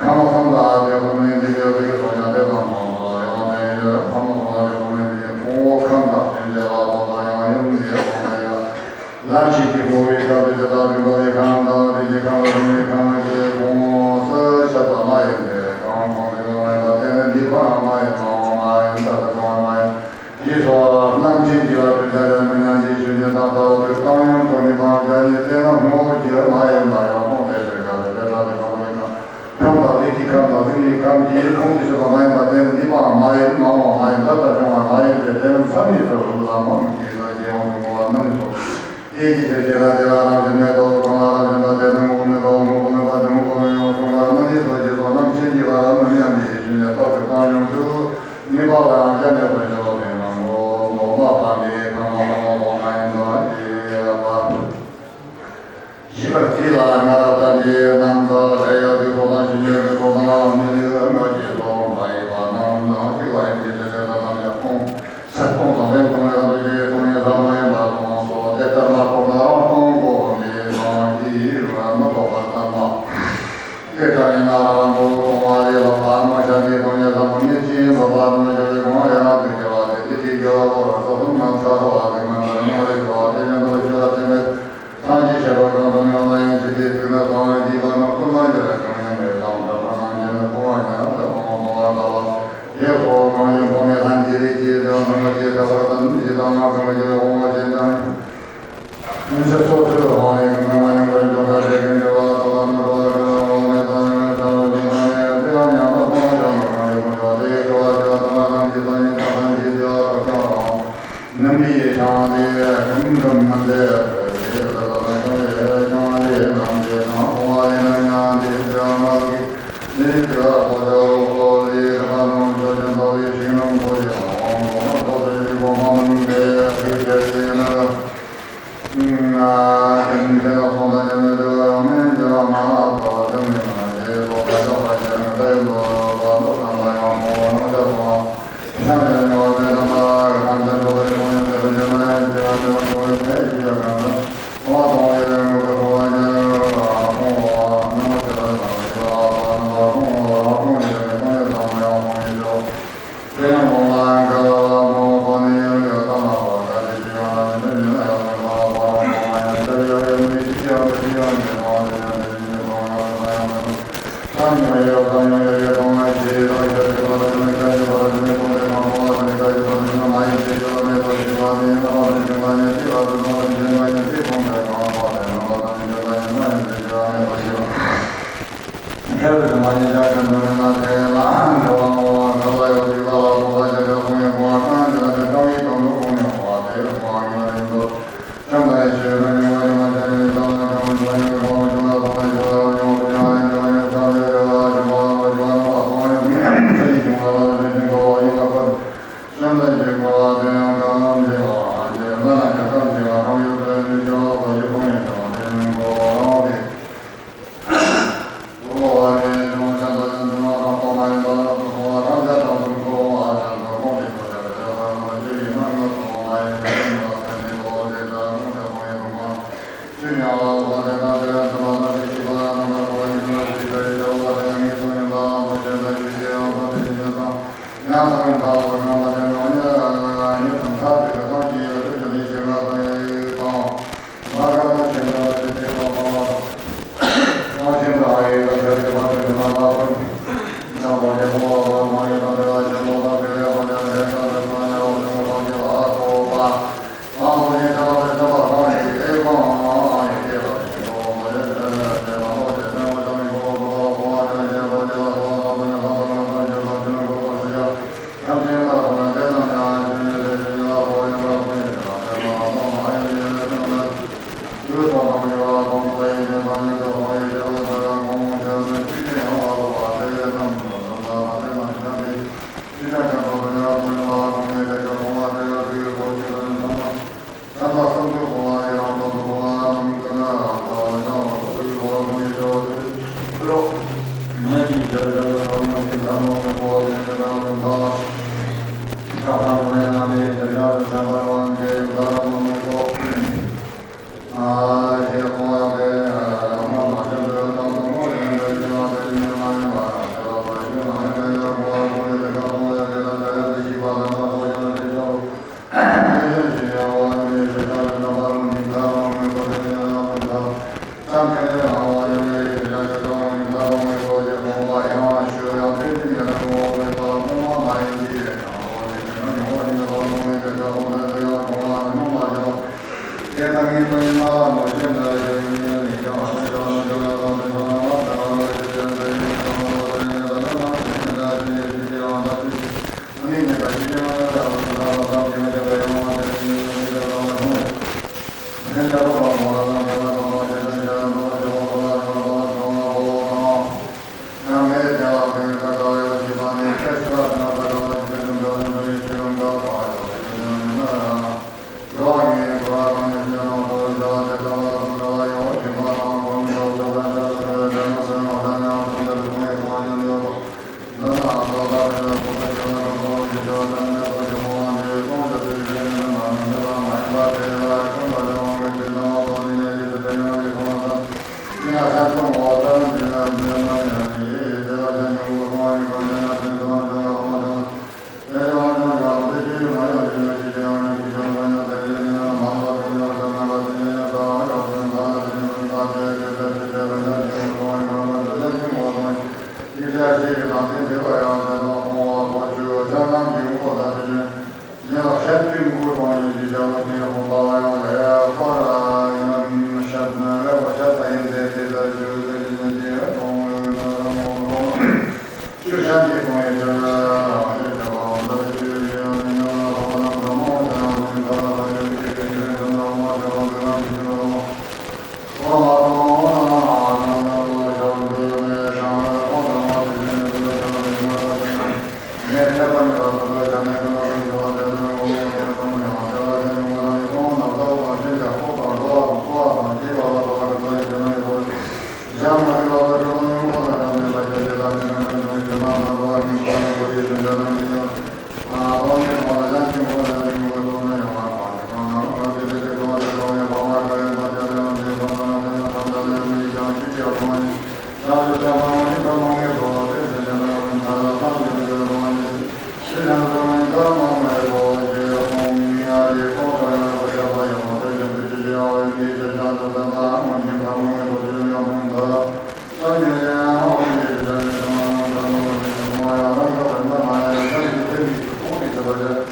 ཁམས་གསུམ་དག་དེ་ཁོ་ནའི་འཇིག་རྟེན་ཚོགས་ཀྱང་དེ་དང་མཐུན་པར་ཡང་དེ་ཡོད། ཁམས་གསུམ་དག་དེ་ཁོ་ནའི་འཇིག་རྟེན་ཕུང་པོ་ཁམས་དང་ཐམས་ཅད་ལ་ཐོབ་པར་ཡང་ཡུམ་དེ་ཁོ་ན་ཡོད། ལམ་ཤེས་ཀྱི་ཕུང་པོའི་ཁམས་དེ་དེ་དག་འདུས་པ་ལས་ཁམས་དང་དེ་ཀྱི་ཁམས་ལ་འདུས་པའི་ཁམས་ཀྱི་ཕུང་པོ་སུ་ཆད་པ་མ་ཡིན་ཏེ། གང་ཕུང་པོའི་ངང་ལས་པ་དེ་ནི་འདུས་པའང་མ་ཡིན་སྨྲ་བའང་མ་ཡིན། ད་ལྟ་བྱུང་བ་མ་ཡིན། ཞེས་སོགས་རྣམ་མཁྱེན་གྱི་བར་དུ་བྱ་བའི་མི་ཉམས་ཀྱི་ཆོས་ཉིད་དང་ལྟ་བ་དེ་བཏང་སྙོམས་སུ་ངེས་པའང་བྱ་ཉིད་དེ་ནི་དངོས་པོ་ཅིག་མ་ཡིན་པ་ཡང་མཐོང་དེ་ཞིག་ག་དེ་དེ་ལྟ་དེ་གང་རིགས་ན། ཁམས་དང་ལས་ཀྱི་ཁམས་དང་ལུས་ཀྱི་ཁམས་ཀྱི་ཕུང་དུ་ཆུད་པ་མ་ཡིན་པ་དེ་ནི་འདུས་པའང་མ་ཡིན་སྨྲ་བའང་མ་ཡིན། ད་ལྟ་བྱུང་བ་མ་ཡིན་ཏེ། དེ་ནི་མཚན་ཉིད་དུ་རུང་ལ་མ་ནུས་ཀྱི་ལ་རྒྱལ་བ་ཀུན་དགའ་བོ་ནི་སོ། དེའི་ཕྱིར་དེ་ལ་དེ་ལ་རང་བཞིན་མེད་དོ། གང་ལ་རང་བཞིན་པ་དེ་ནི་དངོས་མེད་དོ། དངོས་པོ་མེད་པ་དེ་དངོས་པོ་མེད་པ་ཡང་གསུངས་པ་ནི་འདི་ཚོ་རྗེས་སུ་རྣམ་མཁྱེན་གྱི་བར་རྣམ་མཉམ་པའི་ཆོས་ཉིད་རྟག་ཏུ་བཏང་སྙོམས་སུ་ངེས་པ་ལའང་བྱ་ཉིད་དུ་འགྱུར་བ་དེ་རྣམས་ངོ་མ་སྤངས་ཏེ་གང་ལ་གང་འོང་མ་ཡིན་པ་ཞེས་པ། ཞེས་པ་དེ་ལ་སྔ་རབས་ལྟར་གྱི་རྣམ་ཐར་བཤད་ཡ་དེ་ཚོ་དང་ཞིང་གཉེར་གྱི་ཚོགས་དང་སྨིན་ལེགས་སྔགས་ཀྱི་ཚོགས་མ་ཡིན་པ་རྣམས་དང་གཅིག་པ་ཡིན་པའི་ཕྱིར། དེ་ལྟར་རྣམ་གཞག་སྟོང་ཚད་སྟོང་དང་ལྡན་སྟོང་ཉིད་རང་བཞིན་གྱི་སྟོང་ཉིད་ཟབ་མོ་ཡིན་པ་གསུངས་སོ། དེ་ལྟར་མ་རྟོགས་ན་རང་སྟོང་གོ་བ་མེད་ཀྱང་ཅི་ཡིན་རུང་མི་རྟོགས་པར་ཐལ་མ། དེ་ལྟར་ཡིན་ན་རང་གོ་སྟོང་པ་ལས་ལོག་པ་རྣམ་གཞག་གི་སྟོང་ཉིད་ཟབ་མོ་ཉིད་ཅེས་འབོད་པ་རྣམ་གཞག་གི་སྒོ་ནས་རང་དུ་སྐྱེ་བ་དེ་དེ་ཅིག་གི་བློ་ལ་ས་གསུམ་རྣམ་ཐར་བ་དེ་མན་ངག་རེ་ཞུ་བ་དེ་བཞིན་དུ་ཞུ་བ་དེ་མེད། སངས་རྒྱས་ཤེས་རབ་གང་དུ་མྱོང་ན་ཡང་ཇི་སྐད་དུ་ན་སངས་རྒྱས་པ་རྣམས་ཀུན་ལ་འཇལ་བའི་གང་ཡང་མེད་དང་། དགྲ་ཕན་སངས་རྒྱས་ནི་ཁོ་བོ་ཉིད་ལ་མཐོང་བ་ལྟ་བུ། ཡེ་ཧོ་གང་ཡིན་ཕོ་མོའི་ལྷན་སྐྱེས་རིགས་ཀྱི་དོན་ཐམས་ཅད་ཁྱད་པར་དུ་འདི་དང་ང་གང་ཡོད་འོང་བ་ཅན་དང་། ཡིན་ཕྱིར་སོ་སོའི་དབང་ལས་ཀུན་ནས་མ་ཡིན་པར་འཇོག་པ་དེ་ཀུན་འབྱོར་བ་དང་ལམ་འགྲོ་བ་ཀུན་ལ་འོང་བའི་ཐ་སྙད་ཀྱང་རུང་ན་ཡང་དེ་ཡང་ཡང་དག་སྟོང་པ་ཀྱང་རུང་རིག་པར་འགྱུར་བ་དེ་ཡི་སྐྱེ་བ་སྐྱེ་བ་དང་ལམ་གྱི་ཐ་སྙད་ཀྱང་ལམ་གྱི་སྐྱེ་བ་ཀྱང་རུང་། ནམ་པའི་ཤིང་རྟ་ཀུན་ཀུན་མི་འདེད་པའི་ལ་ལ་ཤིང་རྟའི་ཤིང་རྟའི་རྣམ་འབྱེད་དང་། སྤོང་བ་ཡིན་ན་མྱང་འདས་བྱ་མ་གི་ནི་དེ་ལ་ལྟོ་ཆ་རོ་སོ་ལི་ར་ནོ་ཆོ་ཅན་ལྟ་བུའི་ཤིང་རྣམས་ཐོ་ཅན་འོང་། ལྟོ་ཆ་ཡི་སྒོ་མ་མི་འདེད་པའི་ལྟས་ཡིན་ན། Thank you.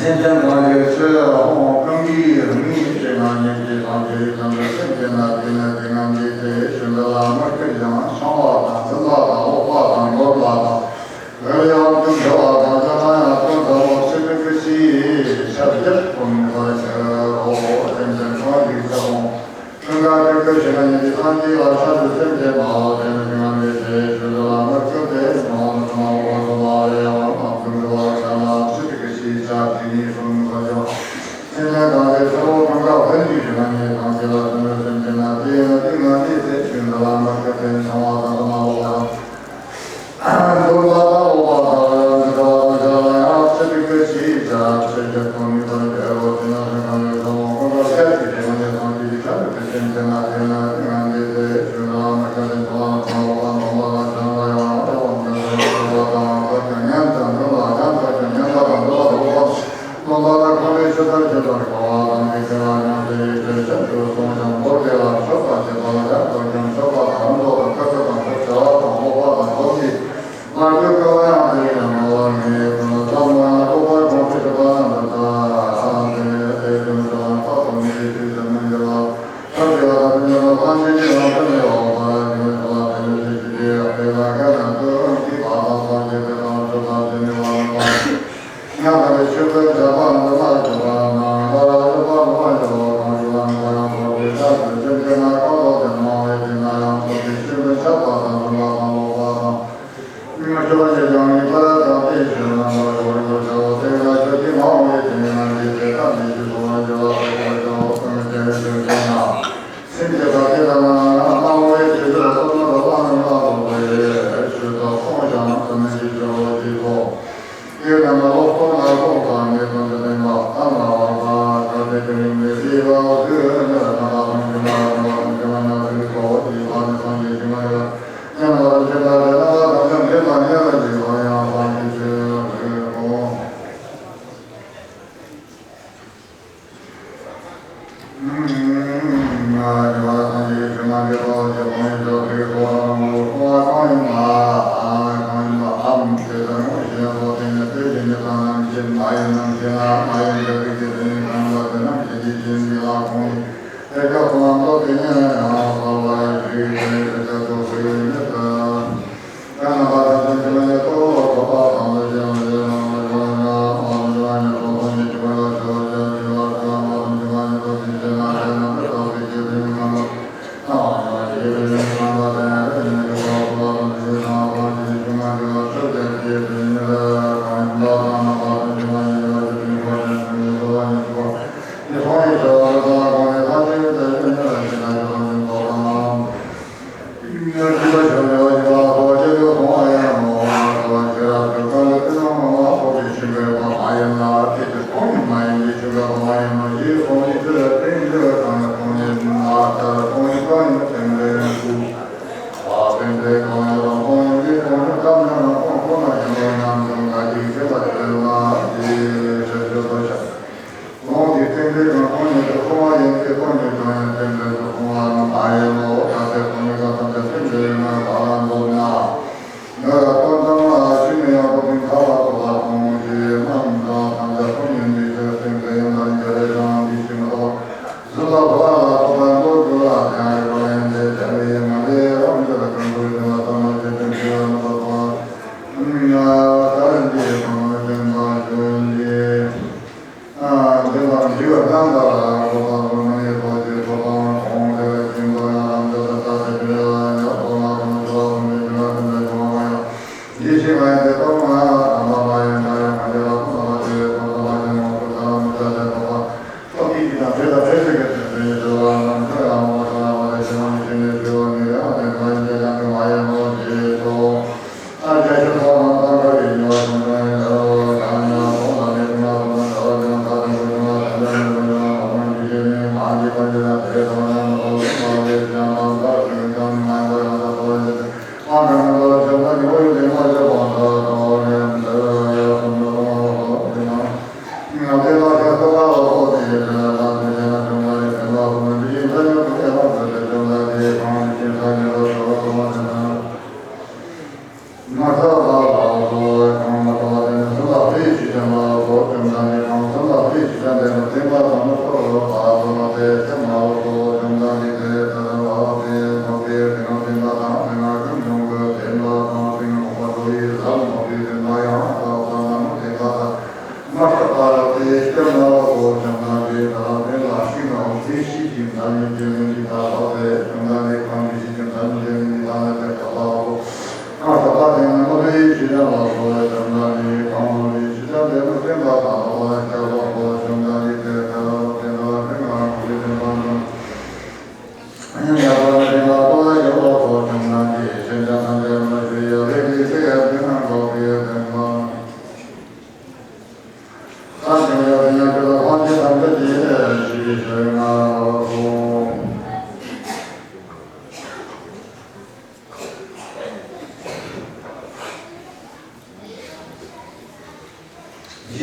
སེམས་ཅན་གང་གི་ཆོས་ལ་ཧོང་ཀང་གི་རིག་མིན་ཤེས་ང་ཉིད་ཀྱི་དང་དེའི་དོན་དུ་སེམས་ཅན་ན་དེ་ནི་དེ་ངང་གིས་དེའི་ཞིང་དུ་ལ་མ་སྐུལ་ཡང་ཤང་བ་དང་འཛིན་པ་དང་འོག་པ་དང་ནོར་བ་དང་། རེ་ཡང་དུ་འགྲོ་བ་དང་ཅ་ན་ཡང་དོན་དུ་ལོག་སེམས་ཀྱི་ཕྱིའི་ཆ་བཞག་ཀུན་ཁོ་ཆེ་རོ། སེམས་ཅན་གང་གི་ཚེ་ཧོང་། ཀུན་དགའ་དྲུག་ཏུ་ཞི་བ་ཉིད་ཀྱི་སངས་རྒྱས་ལ་ཤར་དུ་སེམས་ཅན་མ་འོ་དེ་ནི་ང་མི་ཚེ་ཆོས་ལ་མ་བཅོས་ཏེ་མ་འོ་ན་མ་འོ་བ་ལ་ཡང་ང་ཀུན་དུ་བ་ཆ་ན་ཕྱི་དྲུག་གི་ཤེས་བྱ་དེ་ཉིད་གསུམ་ཁོ་ཅོ། སེམས་ཅན་གང་དེ་ཚེ་ཧོང་ཀུན་དགའ་བོན་གྱི་ཞི་བ་ཉིད་སངས་རྒྱས་ལ་སོན་པའི་སེམས་ཅན་ན་དེ་ཡིན་ན་དེ་ང་མི་ཚེ་ཆོས་ལ་མ་བཅོས་ཏེ་མ་འོ་ན་མ་འོ་བ་དང་།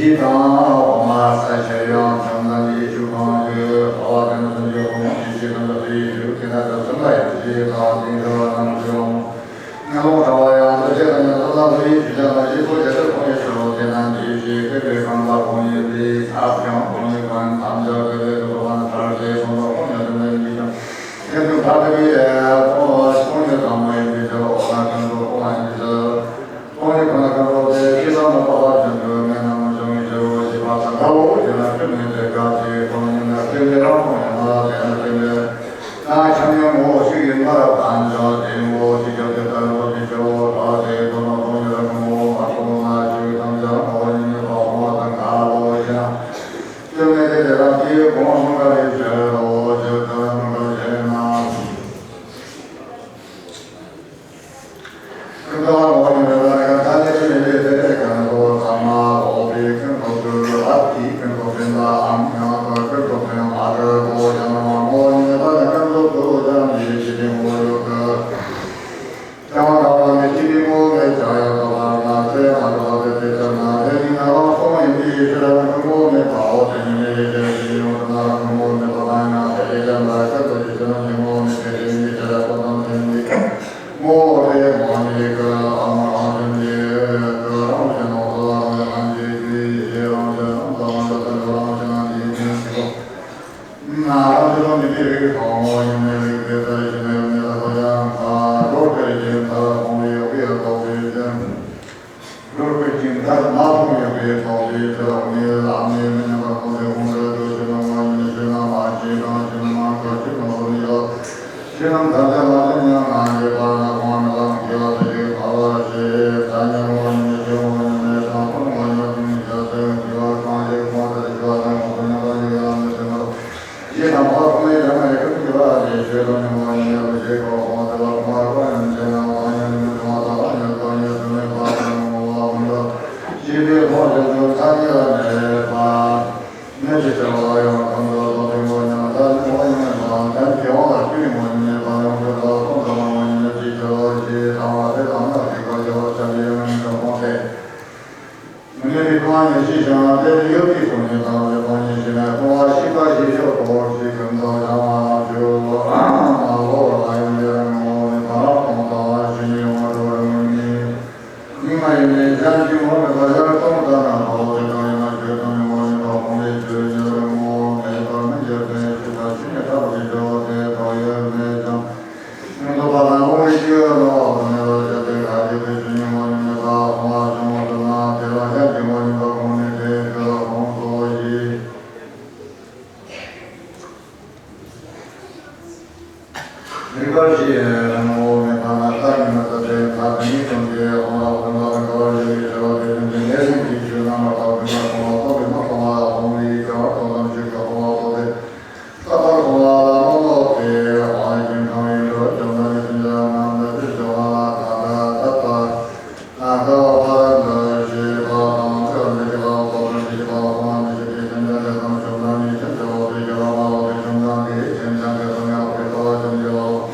ཡིད་དང་འོ་མ་ས་ཆེ་ཡང་བྱང་ཙམ་གྱི་ཆུ་གང་དུ་འོ་བ་དང་སུམ་ཅུ་གོང་གི་ཆུ་དང་ལ་ཕའི་ཆུ་དེ་དག་ཏུ་སུམ་པ་ཡི་ཆུ་ཞིག་དང་དེའི་ཁ་བ་རྣམས་སུ་ཡོང་། ངན་སློང་དྲ་བ་ཡང་དུ་བྱེད་དང་ཉམས་སུ་བླངས་པའི་ཆུ་ལ་མ་ཞིག་པོ་བྱེད་དུ་ཁོང་ཡི་ཆུ་རོ་དེ་རྣམས་ཀྱི་ཞིག་ཁོས་པའི་ཁང་པ་ཁོང་ཡི་པའི་ཁབ་ཀྱང་ཁོང་ཡི་ཁང་ཐམས་ཅད་ཀྱི་ལས་སུ་འགྲོ་བ་ན་ཐར་ཏེ་ཁོང་ལ་ཁོང་ཉམས་སུ་ལེན་གྱི་ཀྱང་དེ་ཚུ་ཐར་ཏེ་པའི་ཁོང་ཁོང་ཡི་དང་མོ་ཡི་པའི་ཆུ་འོ་ན་ཀུན་ཏུ་ཁོང་ཡི་ཆུ། ཁོང་གིས་ཁོ་ན་ཁོང་ཁྲོ་དེ་ཅི་ལ་མ་བབ་པ་ཅན་དུ་མེད་ན་མ་བྱུང་བའི་ཕྱིར་རོ། ཞེས་པ་དང་འདྲའོ། དེ་ལ་ཁྲིམས་ནི་དེ་སྐབས་ཀྱི་ཁོང་ཉིད་ལ་ཁྲིམས་ལས་རང་ཁོང་ཡང་ལ་དེ་ལ་ཁྲིམས་ལས་ན་ཁྱབ་མྱོང་ངོ་ཞིག་ཡིན་པར་བརྟེན་ཀྱང་དེ་ངོ་ཞིག་ཀྱང་དེ་ལྟར་རོ་ཞིག་ཆོ་ཐ་དེ་ཁོ་ན་ཁོང་ཉིད་ལ་ཁོང་ངོ་མ་ཁོང་ན་ཞིག་ཐམས་ཅད་ངོ་ཉིད་མེད་པ་ཁོང་དང་འགལ་ལོ་ཞེ་ན། ཁྲིམས་ནི་དེ་དེ་རང་གི་ཁོང་མ་འགལ་བའི་ཕྱིར་རོ། ཞེས་དེ་ལ་མ་འགལ་ཞེ་ན། རིག་པར་བྱེད། རང་ངོ་བོ་མེད་པ་ན་བདག་ཉིད་མ་ཐག་པའི་མཐའ་དེ་ཉིད་དང་དེའི་དབང་ལ་ཀུན་ལ་དང་འགལ་བར་ཡོད་པའི་བྱ་བ་དེ་བཞིན་དུ་ངེས་ལེན་གྱི་ཆོས་རྣམ་པར་དག་པའི་ངག་གང་ལ་སྟོང་པའི་སྨྲ་སྟོང་པ་ལ་སྟོང་པའི་བྱ་བ་སྟོང་ཙམ་ཞིག་ཏུ་སྟོང་པ་པོ་དེ་རྟག་པར་སྟོང་པ་ལ་མ་ལོག་སྟེ་དབང་ཞིང་གང་ཡིན་དུ་བྱམས་པ་ནི་ཐམས་ཅད་རྣམས་ལ་ཕྱིར་བྱ་བ་ལ་ད་ལྟ་ད་ལྟ། ན་ཁ་བ་ཕར་འདུ་ཤེས་པ་དང་ཁ་འདི་ཀྱི་ལ་ཁོ་ན་འདི་ཀྱི་ལ་ཁོ་ན་འདི་ཀྱི་ལ་ཁོ་ན་འདི་ཀྱི་ལ་ཁོ་ན་འདི་ཀྱི་ལ་ཁོ་ན་འདི་ཀྱི་ལ་ཁོ་ན་འདི་ཀྱི་ལ་ཁོ་ན་འདི་ཀྱི་ལ་ཁོ་ན་འདི་ཀྱི་ལ།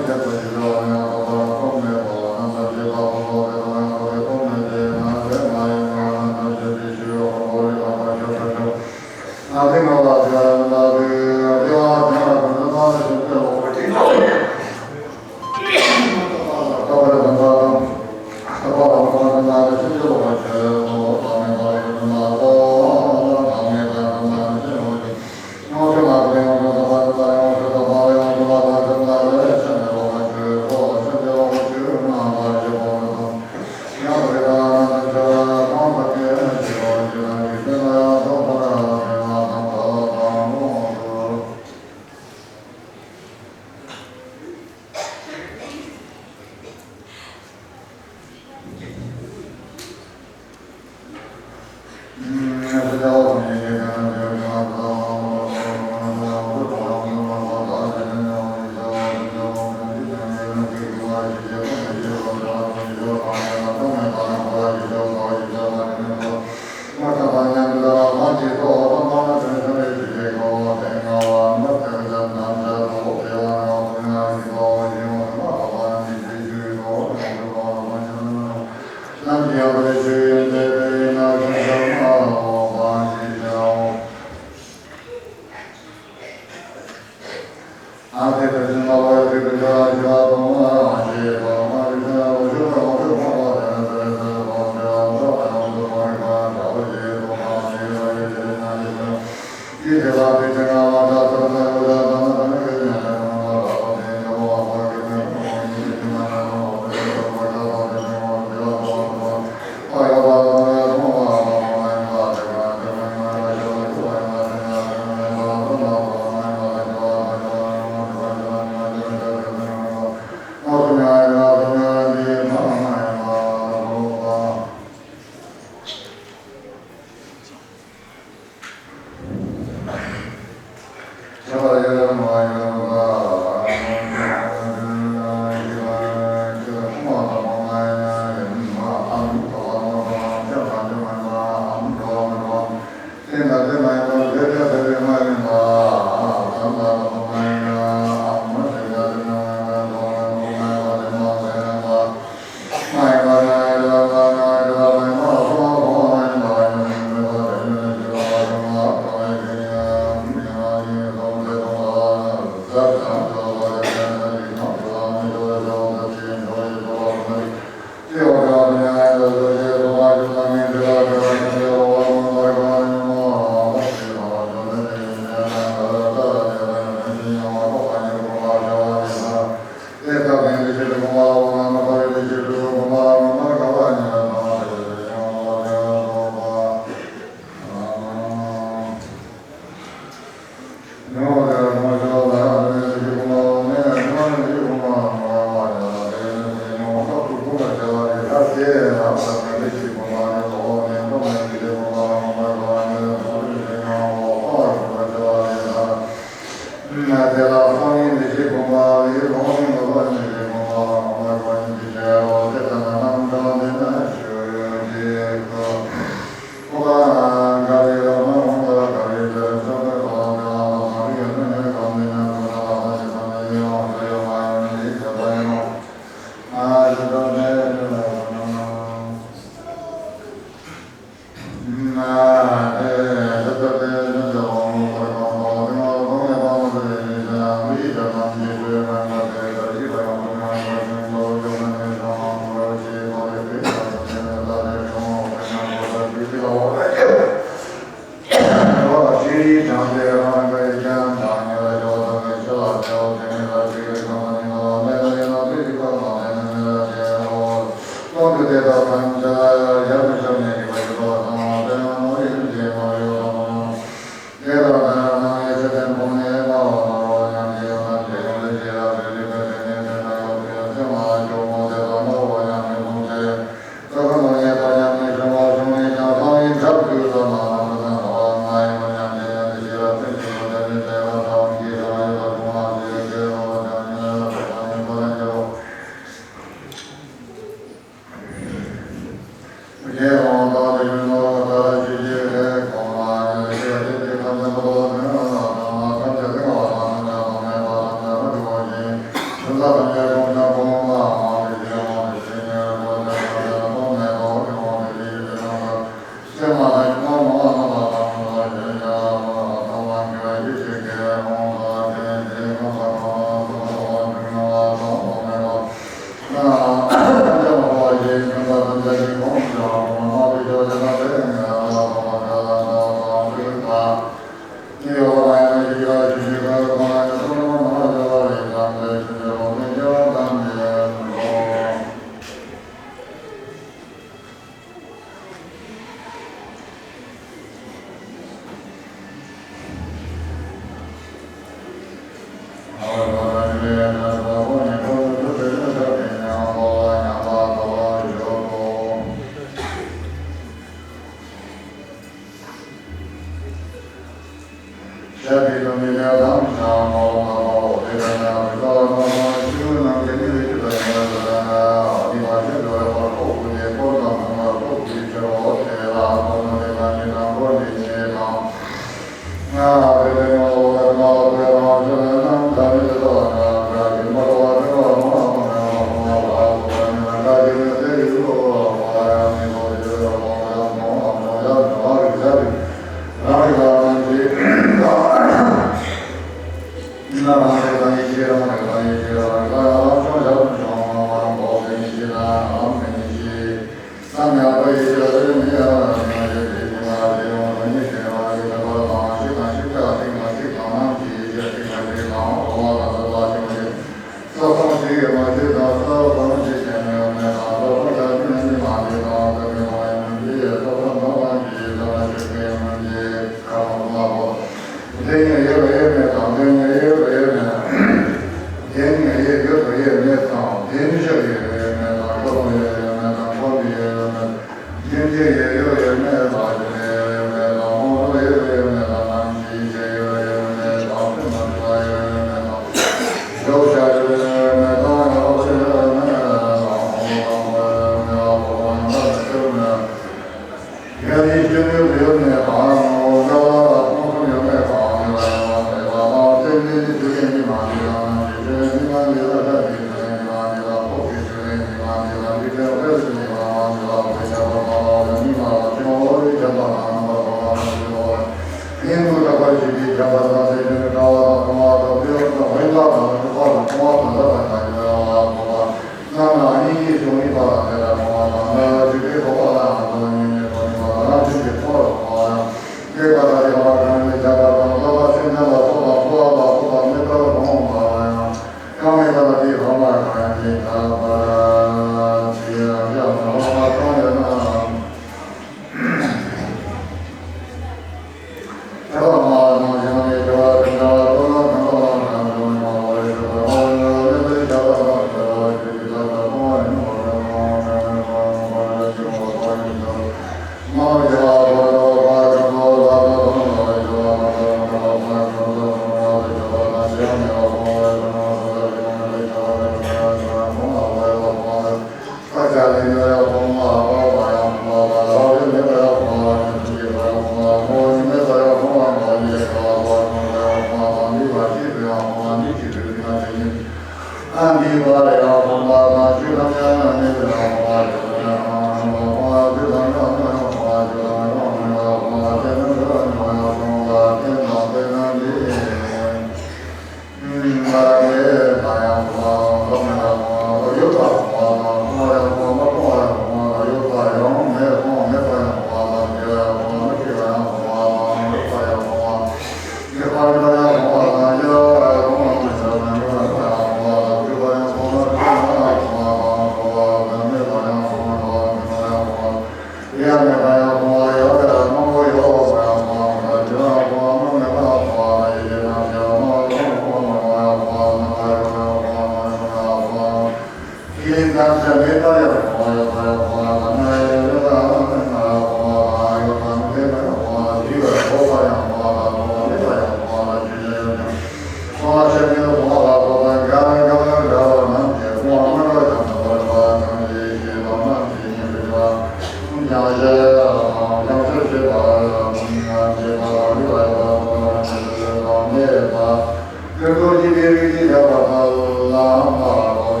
ཀུན་རྫོགས་སྤྱི་དཔལ་རིགས་ཀྱི་ཁྱབ་པ་དང་།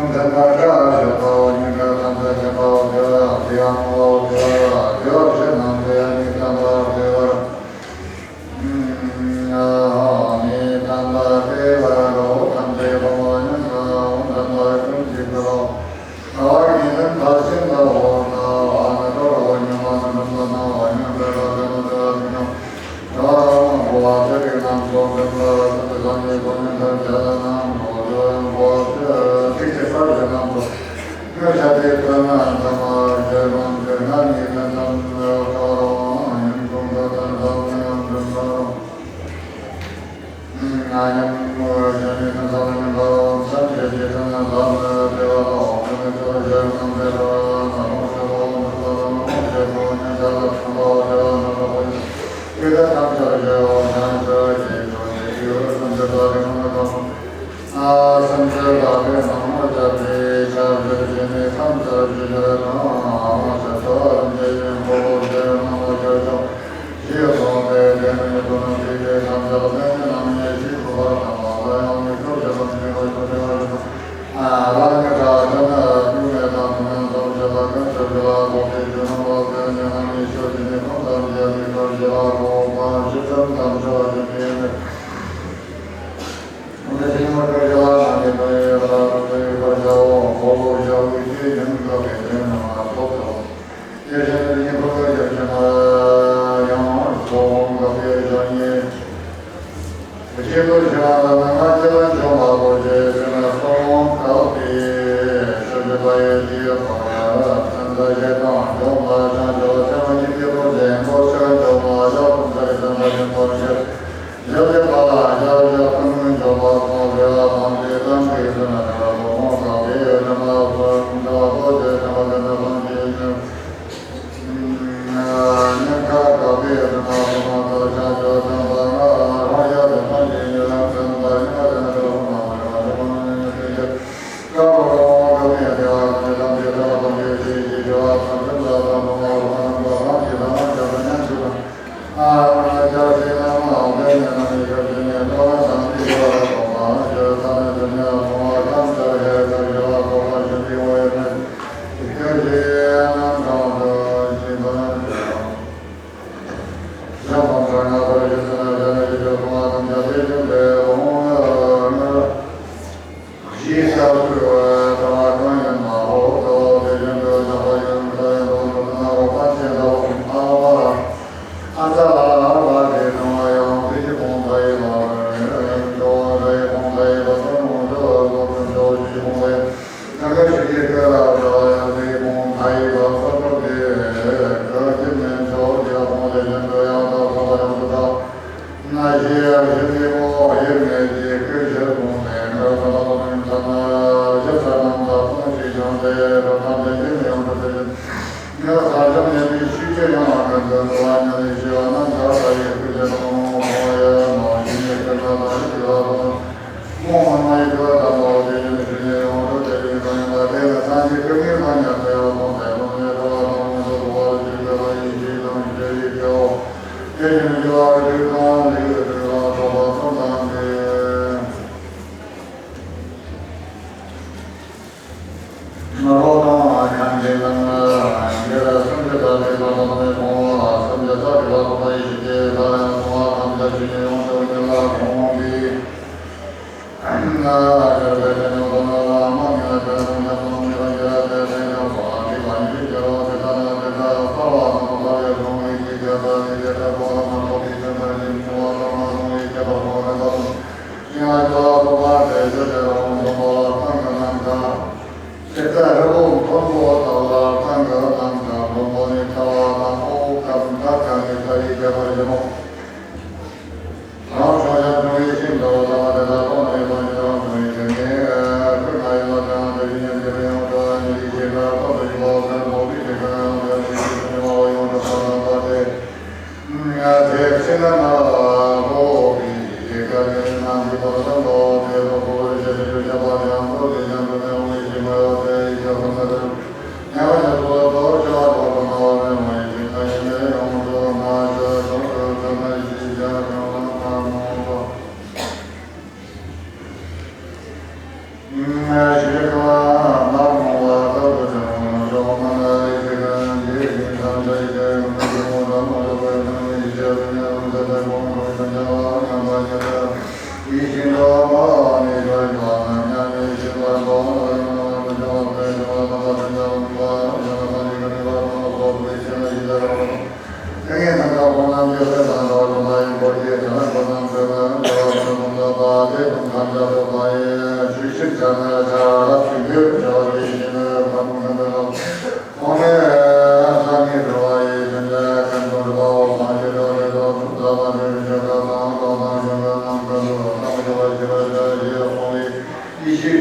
ཐམས་ཅད་མཁྱེན་པ་ཐམས་ཅད་མཁྱེན་པ་དེ་བ་དེ་ཡང་ངོ་བོ་དེ་བ་དེ་བ་ཕྱིར་ནང་དེ་ཡང་ཉིད་ཐམས་ཅད་དེ་བ། ནི་ཐམས་ཅད་དེ་བ་རོ་ཐམས་ཅད་ཕོ་མོ་ཉམས་དང་ཐམས་ཅད་ཀུན་གྱི་ཁ་ལོ། ཨ་བ་གི་ལན་ཐ་ཤིན་ད་འོ་ན་ཨ་ན་རོ་རོ་ཉམ་མ་ན་ན་ན་ན་བ་ཉམ་ར་ར་ད་ན་ད་ན། ད་ར་མ་གོ་བ་ཏེ་རིགས་རྣམས་སོ་འཛིན་པ་ཐུབ་པའི་སངས་རྒྱས་ཀུན་མཁྱེན་ཐབས་མཁས་རྣམས་སོ་འཛིན་པ་ཐུགས་ཀྱི་སར་གྱི་རྣམས་སོ། ངེས་ཤ་སྟེ་ཐོས་རྣམས་ཐ་མ་རྒྱལ་ཀུན་ཏེ་ང་ནི་ཐན་ཐམ་ལ་ཁ་རོ་ཡིན་ཀུན་ཏུ་ཐན་ཐམ་ཡང་ཐན་ཐམ།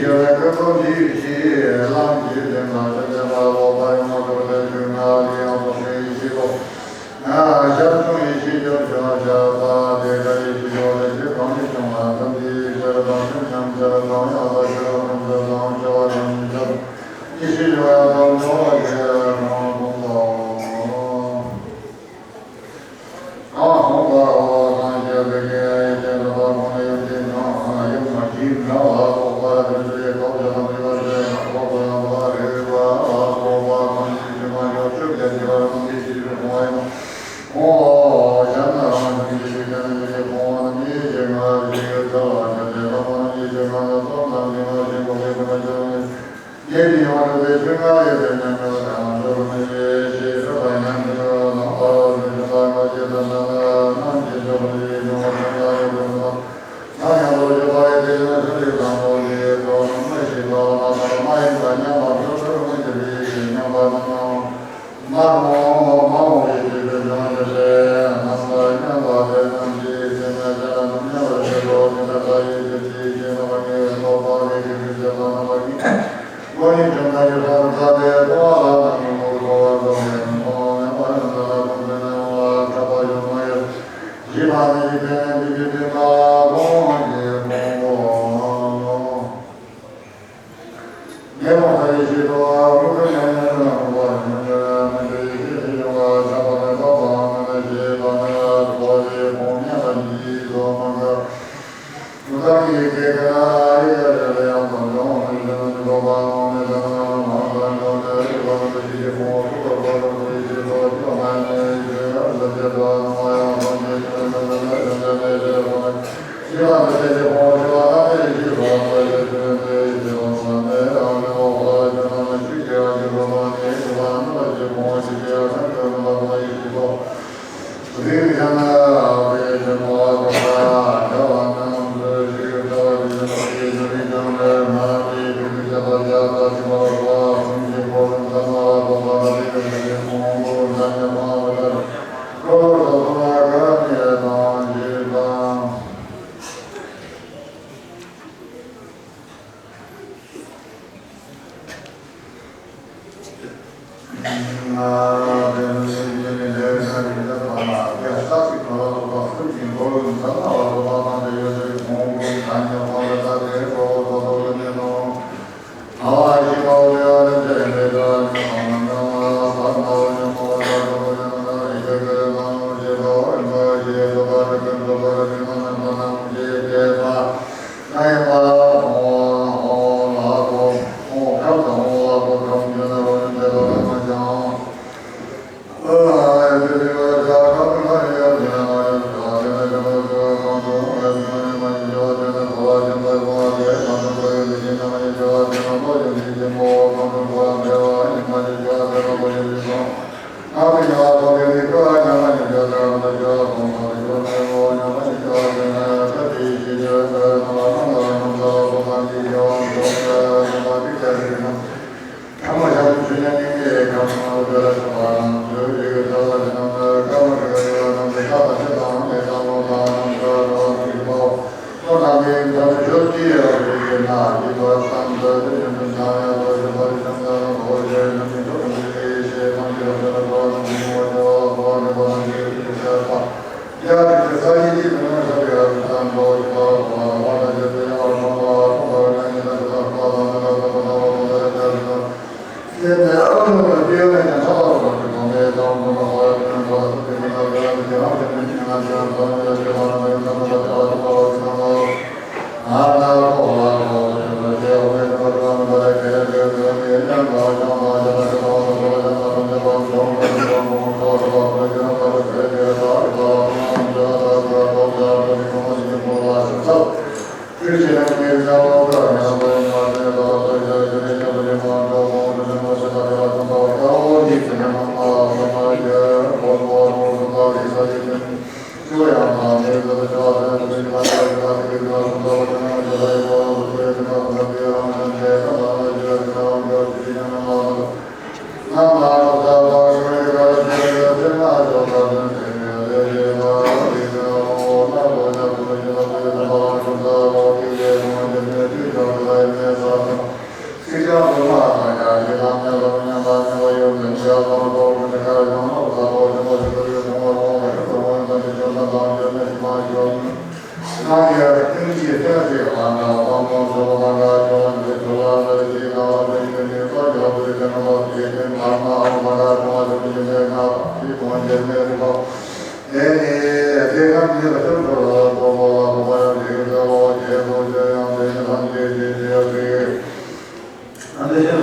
ཞེས་པའི་སྐུ་གསུང་ཐུགས་ཀྱི་ལམ་གྱི་སྟེང་ལ་ཆོས་ཀྱི་མ་ལོག་པ་ཡོངས་སུ་གྲུབ་པའི་ཆོས་ལྔ་ལ་ཡང་དག་པའི་ཡེ་ཤེས་སོ། ཞབས་ཟུང་ཡེ་ཤེས་རྒྱབ་ལྗོངས་ཞབས་པ་དེ་ཀ་ཡེ་ཤེས་ཡོད་ལ་ཆོས་གང་ཡིན་བྱུང་བ་ཙམ་གྱི་ཕྱིར་དང་ཆོས་མཉམ་ཆར་དང་ཡང་དག་ཆོས་རང་ཚུལ་དང་བྱ་བ་དང་ཉིན་ཆར་ཡེ་ཤེས་ཡོད་ཡང་དང་བྱུང་བ་ཞེས་གང་གསུངས་པའོ། གང་གསུངས་པའོ། གང་ཞིག་དེ་སྐད་ཡིད་ཅན་དུ་བདག་ཁོང་ལ་ཡུམ་ཆེན་དང་ཡུམ་མ་བཞི་འདྲ་བ་རྟོགས་པ་དེ་ཚོའི་སྟོབས་ཀྱིས་ལམ་རིམ་པར་བྱས་ན་རྟོགས་པ་ཡང་དག་རིག་པ་རྟོགས་པ་གང་ཞིག་ཕྱི་མ་ཡོད་ཚུལ་གྱི་སྤྱི་བར་རྣམ་འབྱེད་ཅི་ཞིག་སྤོང་བ་ཡིན་ནོ། ཨོ་གཞན་ལ་རང་བཞིན་གྱི་ཆོས་ཅན་རྣམ་འབྱེད་ཀྱི་སྤོང་བ་རྣམ་འབྱེད་ཀྱི་ངག་གི་ཚུལ་ལ་འཇུག་སྟེ་ལམ་རྣམ་འབྱེད་ཀྱི་ངག་ལ་སོགས་ལམ་གྱི་ངག་ཆེན་པོ་ལས་སྒྲུབ་པ་ཅན་ནི། ཉེ་དུ་ཡོངས་སུ་གྲུབ་པའི་ཆོས་ལྔ་ཡོད་པའི་མཉམ་མེད་པ་དང་འགྲོ་བ་མེད་པའི་ཞེས་གྲུབ་པ་ཉམས་སུ་ལོངས་པ་རུ་ཞིག་ལ་ངོ་ཤེས་དང་ལྡན་ལ་ནམ་ཞིག་འགྲོ་བ་མེད་པའི་འབྱུང་བ་ཐམས་ཅད་ཡོངས་སུ་གྲུབ་པ་ཡི་དེ་ཡང་ཆོས་ཀྱི་དང་པོ་ཞེས་སོགས་ནམ་མཁའ་ཞེས་པ་ལ་མ་ལྟར་མ་ཡིན་པ་མཉམ་པ་འགྲོ་བ་མེད་པའི་ཞེས་མཉམ་པ་རྣམས་མ་རུངས་མ་རུངས་པའི་ཆོས་ཀྱི་འབྱུང་བ་ཞེས་རྣམ་པར་མཉམ་པ་དེ་རྣམས་ཀྱི་སེམས་ལ་ཆ་ལ་ནམ་མཉམ་པར་ཤེས་སོ། དེ་ལྟར་ས་ཡི་ཆོས་ཀྱི་ཤེས་རབ་ཀྱི་རྟོགས་པ་རིགས་ཀྱི་ཆོས་ཀྱི་རྣམ་པ་ཉིད། ཀོ་ནི་ཁྲིམས་དང་ཡུལ་དང་རྩ་བའི་ལྟུང་བ་ལ་ནང་དུ་འཁོར་བར་འགྲོ་བའི་མཐོང་མེད་པར་འདི་ལ་ཀུན་ཏུ་ནི་འོང་བ་ཁྱབ་པ་ཡོད་མ་ཡོད། ཞེས་པ་ནི་ཡིད་བརྟན་ནས་འདི་ཕྱིར་འདི་མ་ལོང་གི་ཕུང་པོ། ཉོན་མོངས་པའི་ཡེ་ཤེས་དང་དངོས་གྲུབ་མྱ་ངན་ལས་འདས་པ་ཡོངས་སུ་མེད་པའི་ཡེ་ཤེས་ཀྱི་ཡོན་ཏན་ཁྱབ་པ་དང་རྟོགས་པའང་མེད་པ་ཞེས་པ་ནི་ཐོག་ལས་གོང་མྱ་ངན་འདིའི་ཚོགས་མང་གི། མུ་སྟེགས་ཀྱི་སྐད་ཀྱིས་ཡི་གེ་ལས་ཡང་དག་འབྱུང་མི་འགྱུར་ནི་ལོག་པ་སྣང་མེད་ལ་ནི་མང་དུ་འགྱུར་ཏེ་རིག་པ་རྣམས་ཀྱི་ཤེས་བྱའི་ཕུང་པོ་ཐུག་པར་འགྲོ་བའི་ཕྱིར་རོ། ཅི་མ་ནི་ཡེ་ཤེས་ལ་བྱེད་པ་སྣང་བ་ཡང་སངས་རྒྱས་ཀྱི་ཡོན་ཏན་ལ་ཡོན་ཏན་མེད་ཅེས་སོ། ཞེས་པ་འདི་སྐད་ཀྱི་ཕུང་པོ་ཞེས་པ་རྣམ་འབྱེད་ཀྱི་ཕུང་པོ་ཞེས་པ་ནི་ཡེ་ཤེས་པ་རྣམས་ལས་ཨ་ནི་འོག་ལ་ཡོད་ན་ནི་ཤུགས་ཀྱིས་ཨ་ཀྱི་རོ་མ་ནི་ཡེ་ཤེས་པ་རྣམ་པ་ཀྱི་ཕུང་པོ་ཞེས་པའི་ཨ་ནི་ཡེ་ཤེས་སོ། རིགས་ཀྱང་དཔེ་ཆེན་པོ་ལ་སོགས་པ་བྱ་བ་རྣམས་སུ་ཞིག་བྱ་བ་ཇི་བཞིན་དུ་སྐྱེ་ཞིང་རིགས་ཀྱང་ལས་མ་སྐྱེས་ཏེ་ཀུན་ཁྱབ་པ་བརྒྱ་རྩ་གཅིག་པ་ལ་སོགས་པ་གསུམ་གྱི་འཁོར་ལོ་ཚང་མ་ལ་སོགས་པ་རིགས་ཀྱི་ཕུང་པོ་འདྲ་མཉམ་མ་ལ་ལྟར་འཁོར་ལོ་སོགས་པ་ག་ནས་དང་ཞེས་དང་།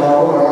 དང་པོ་ང་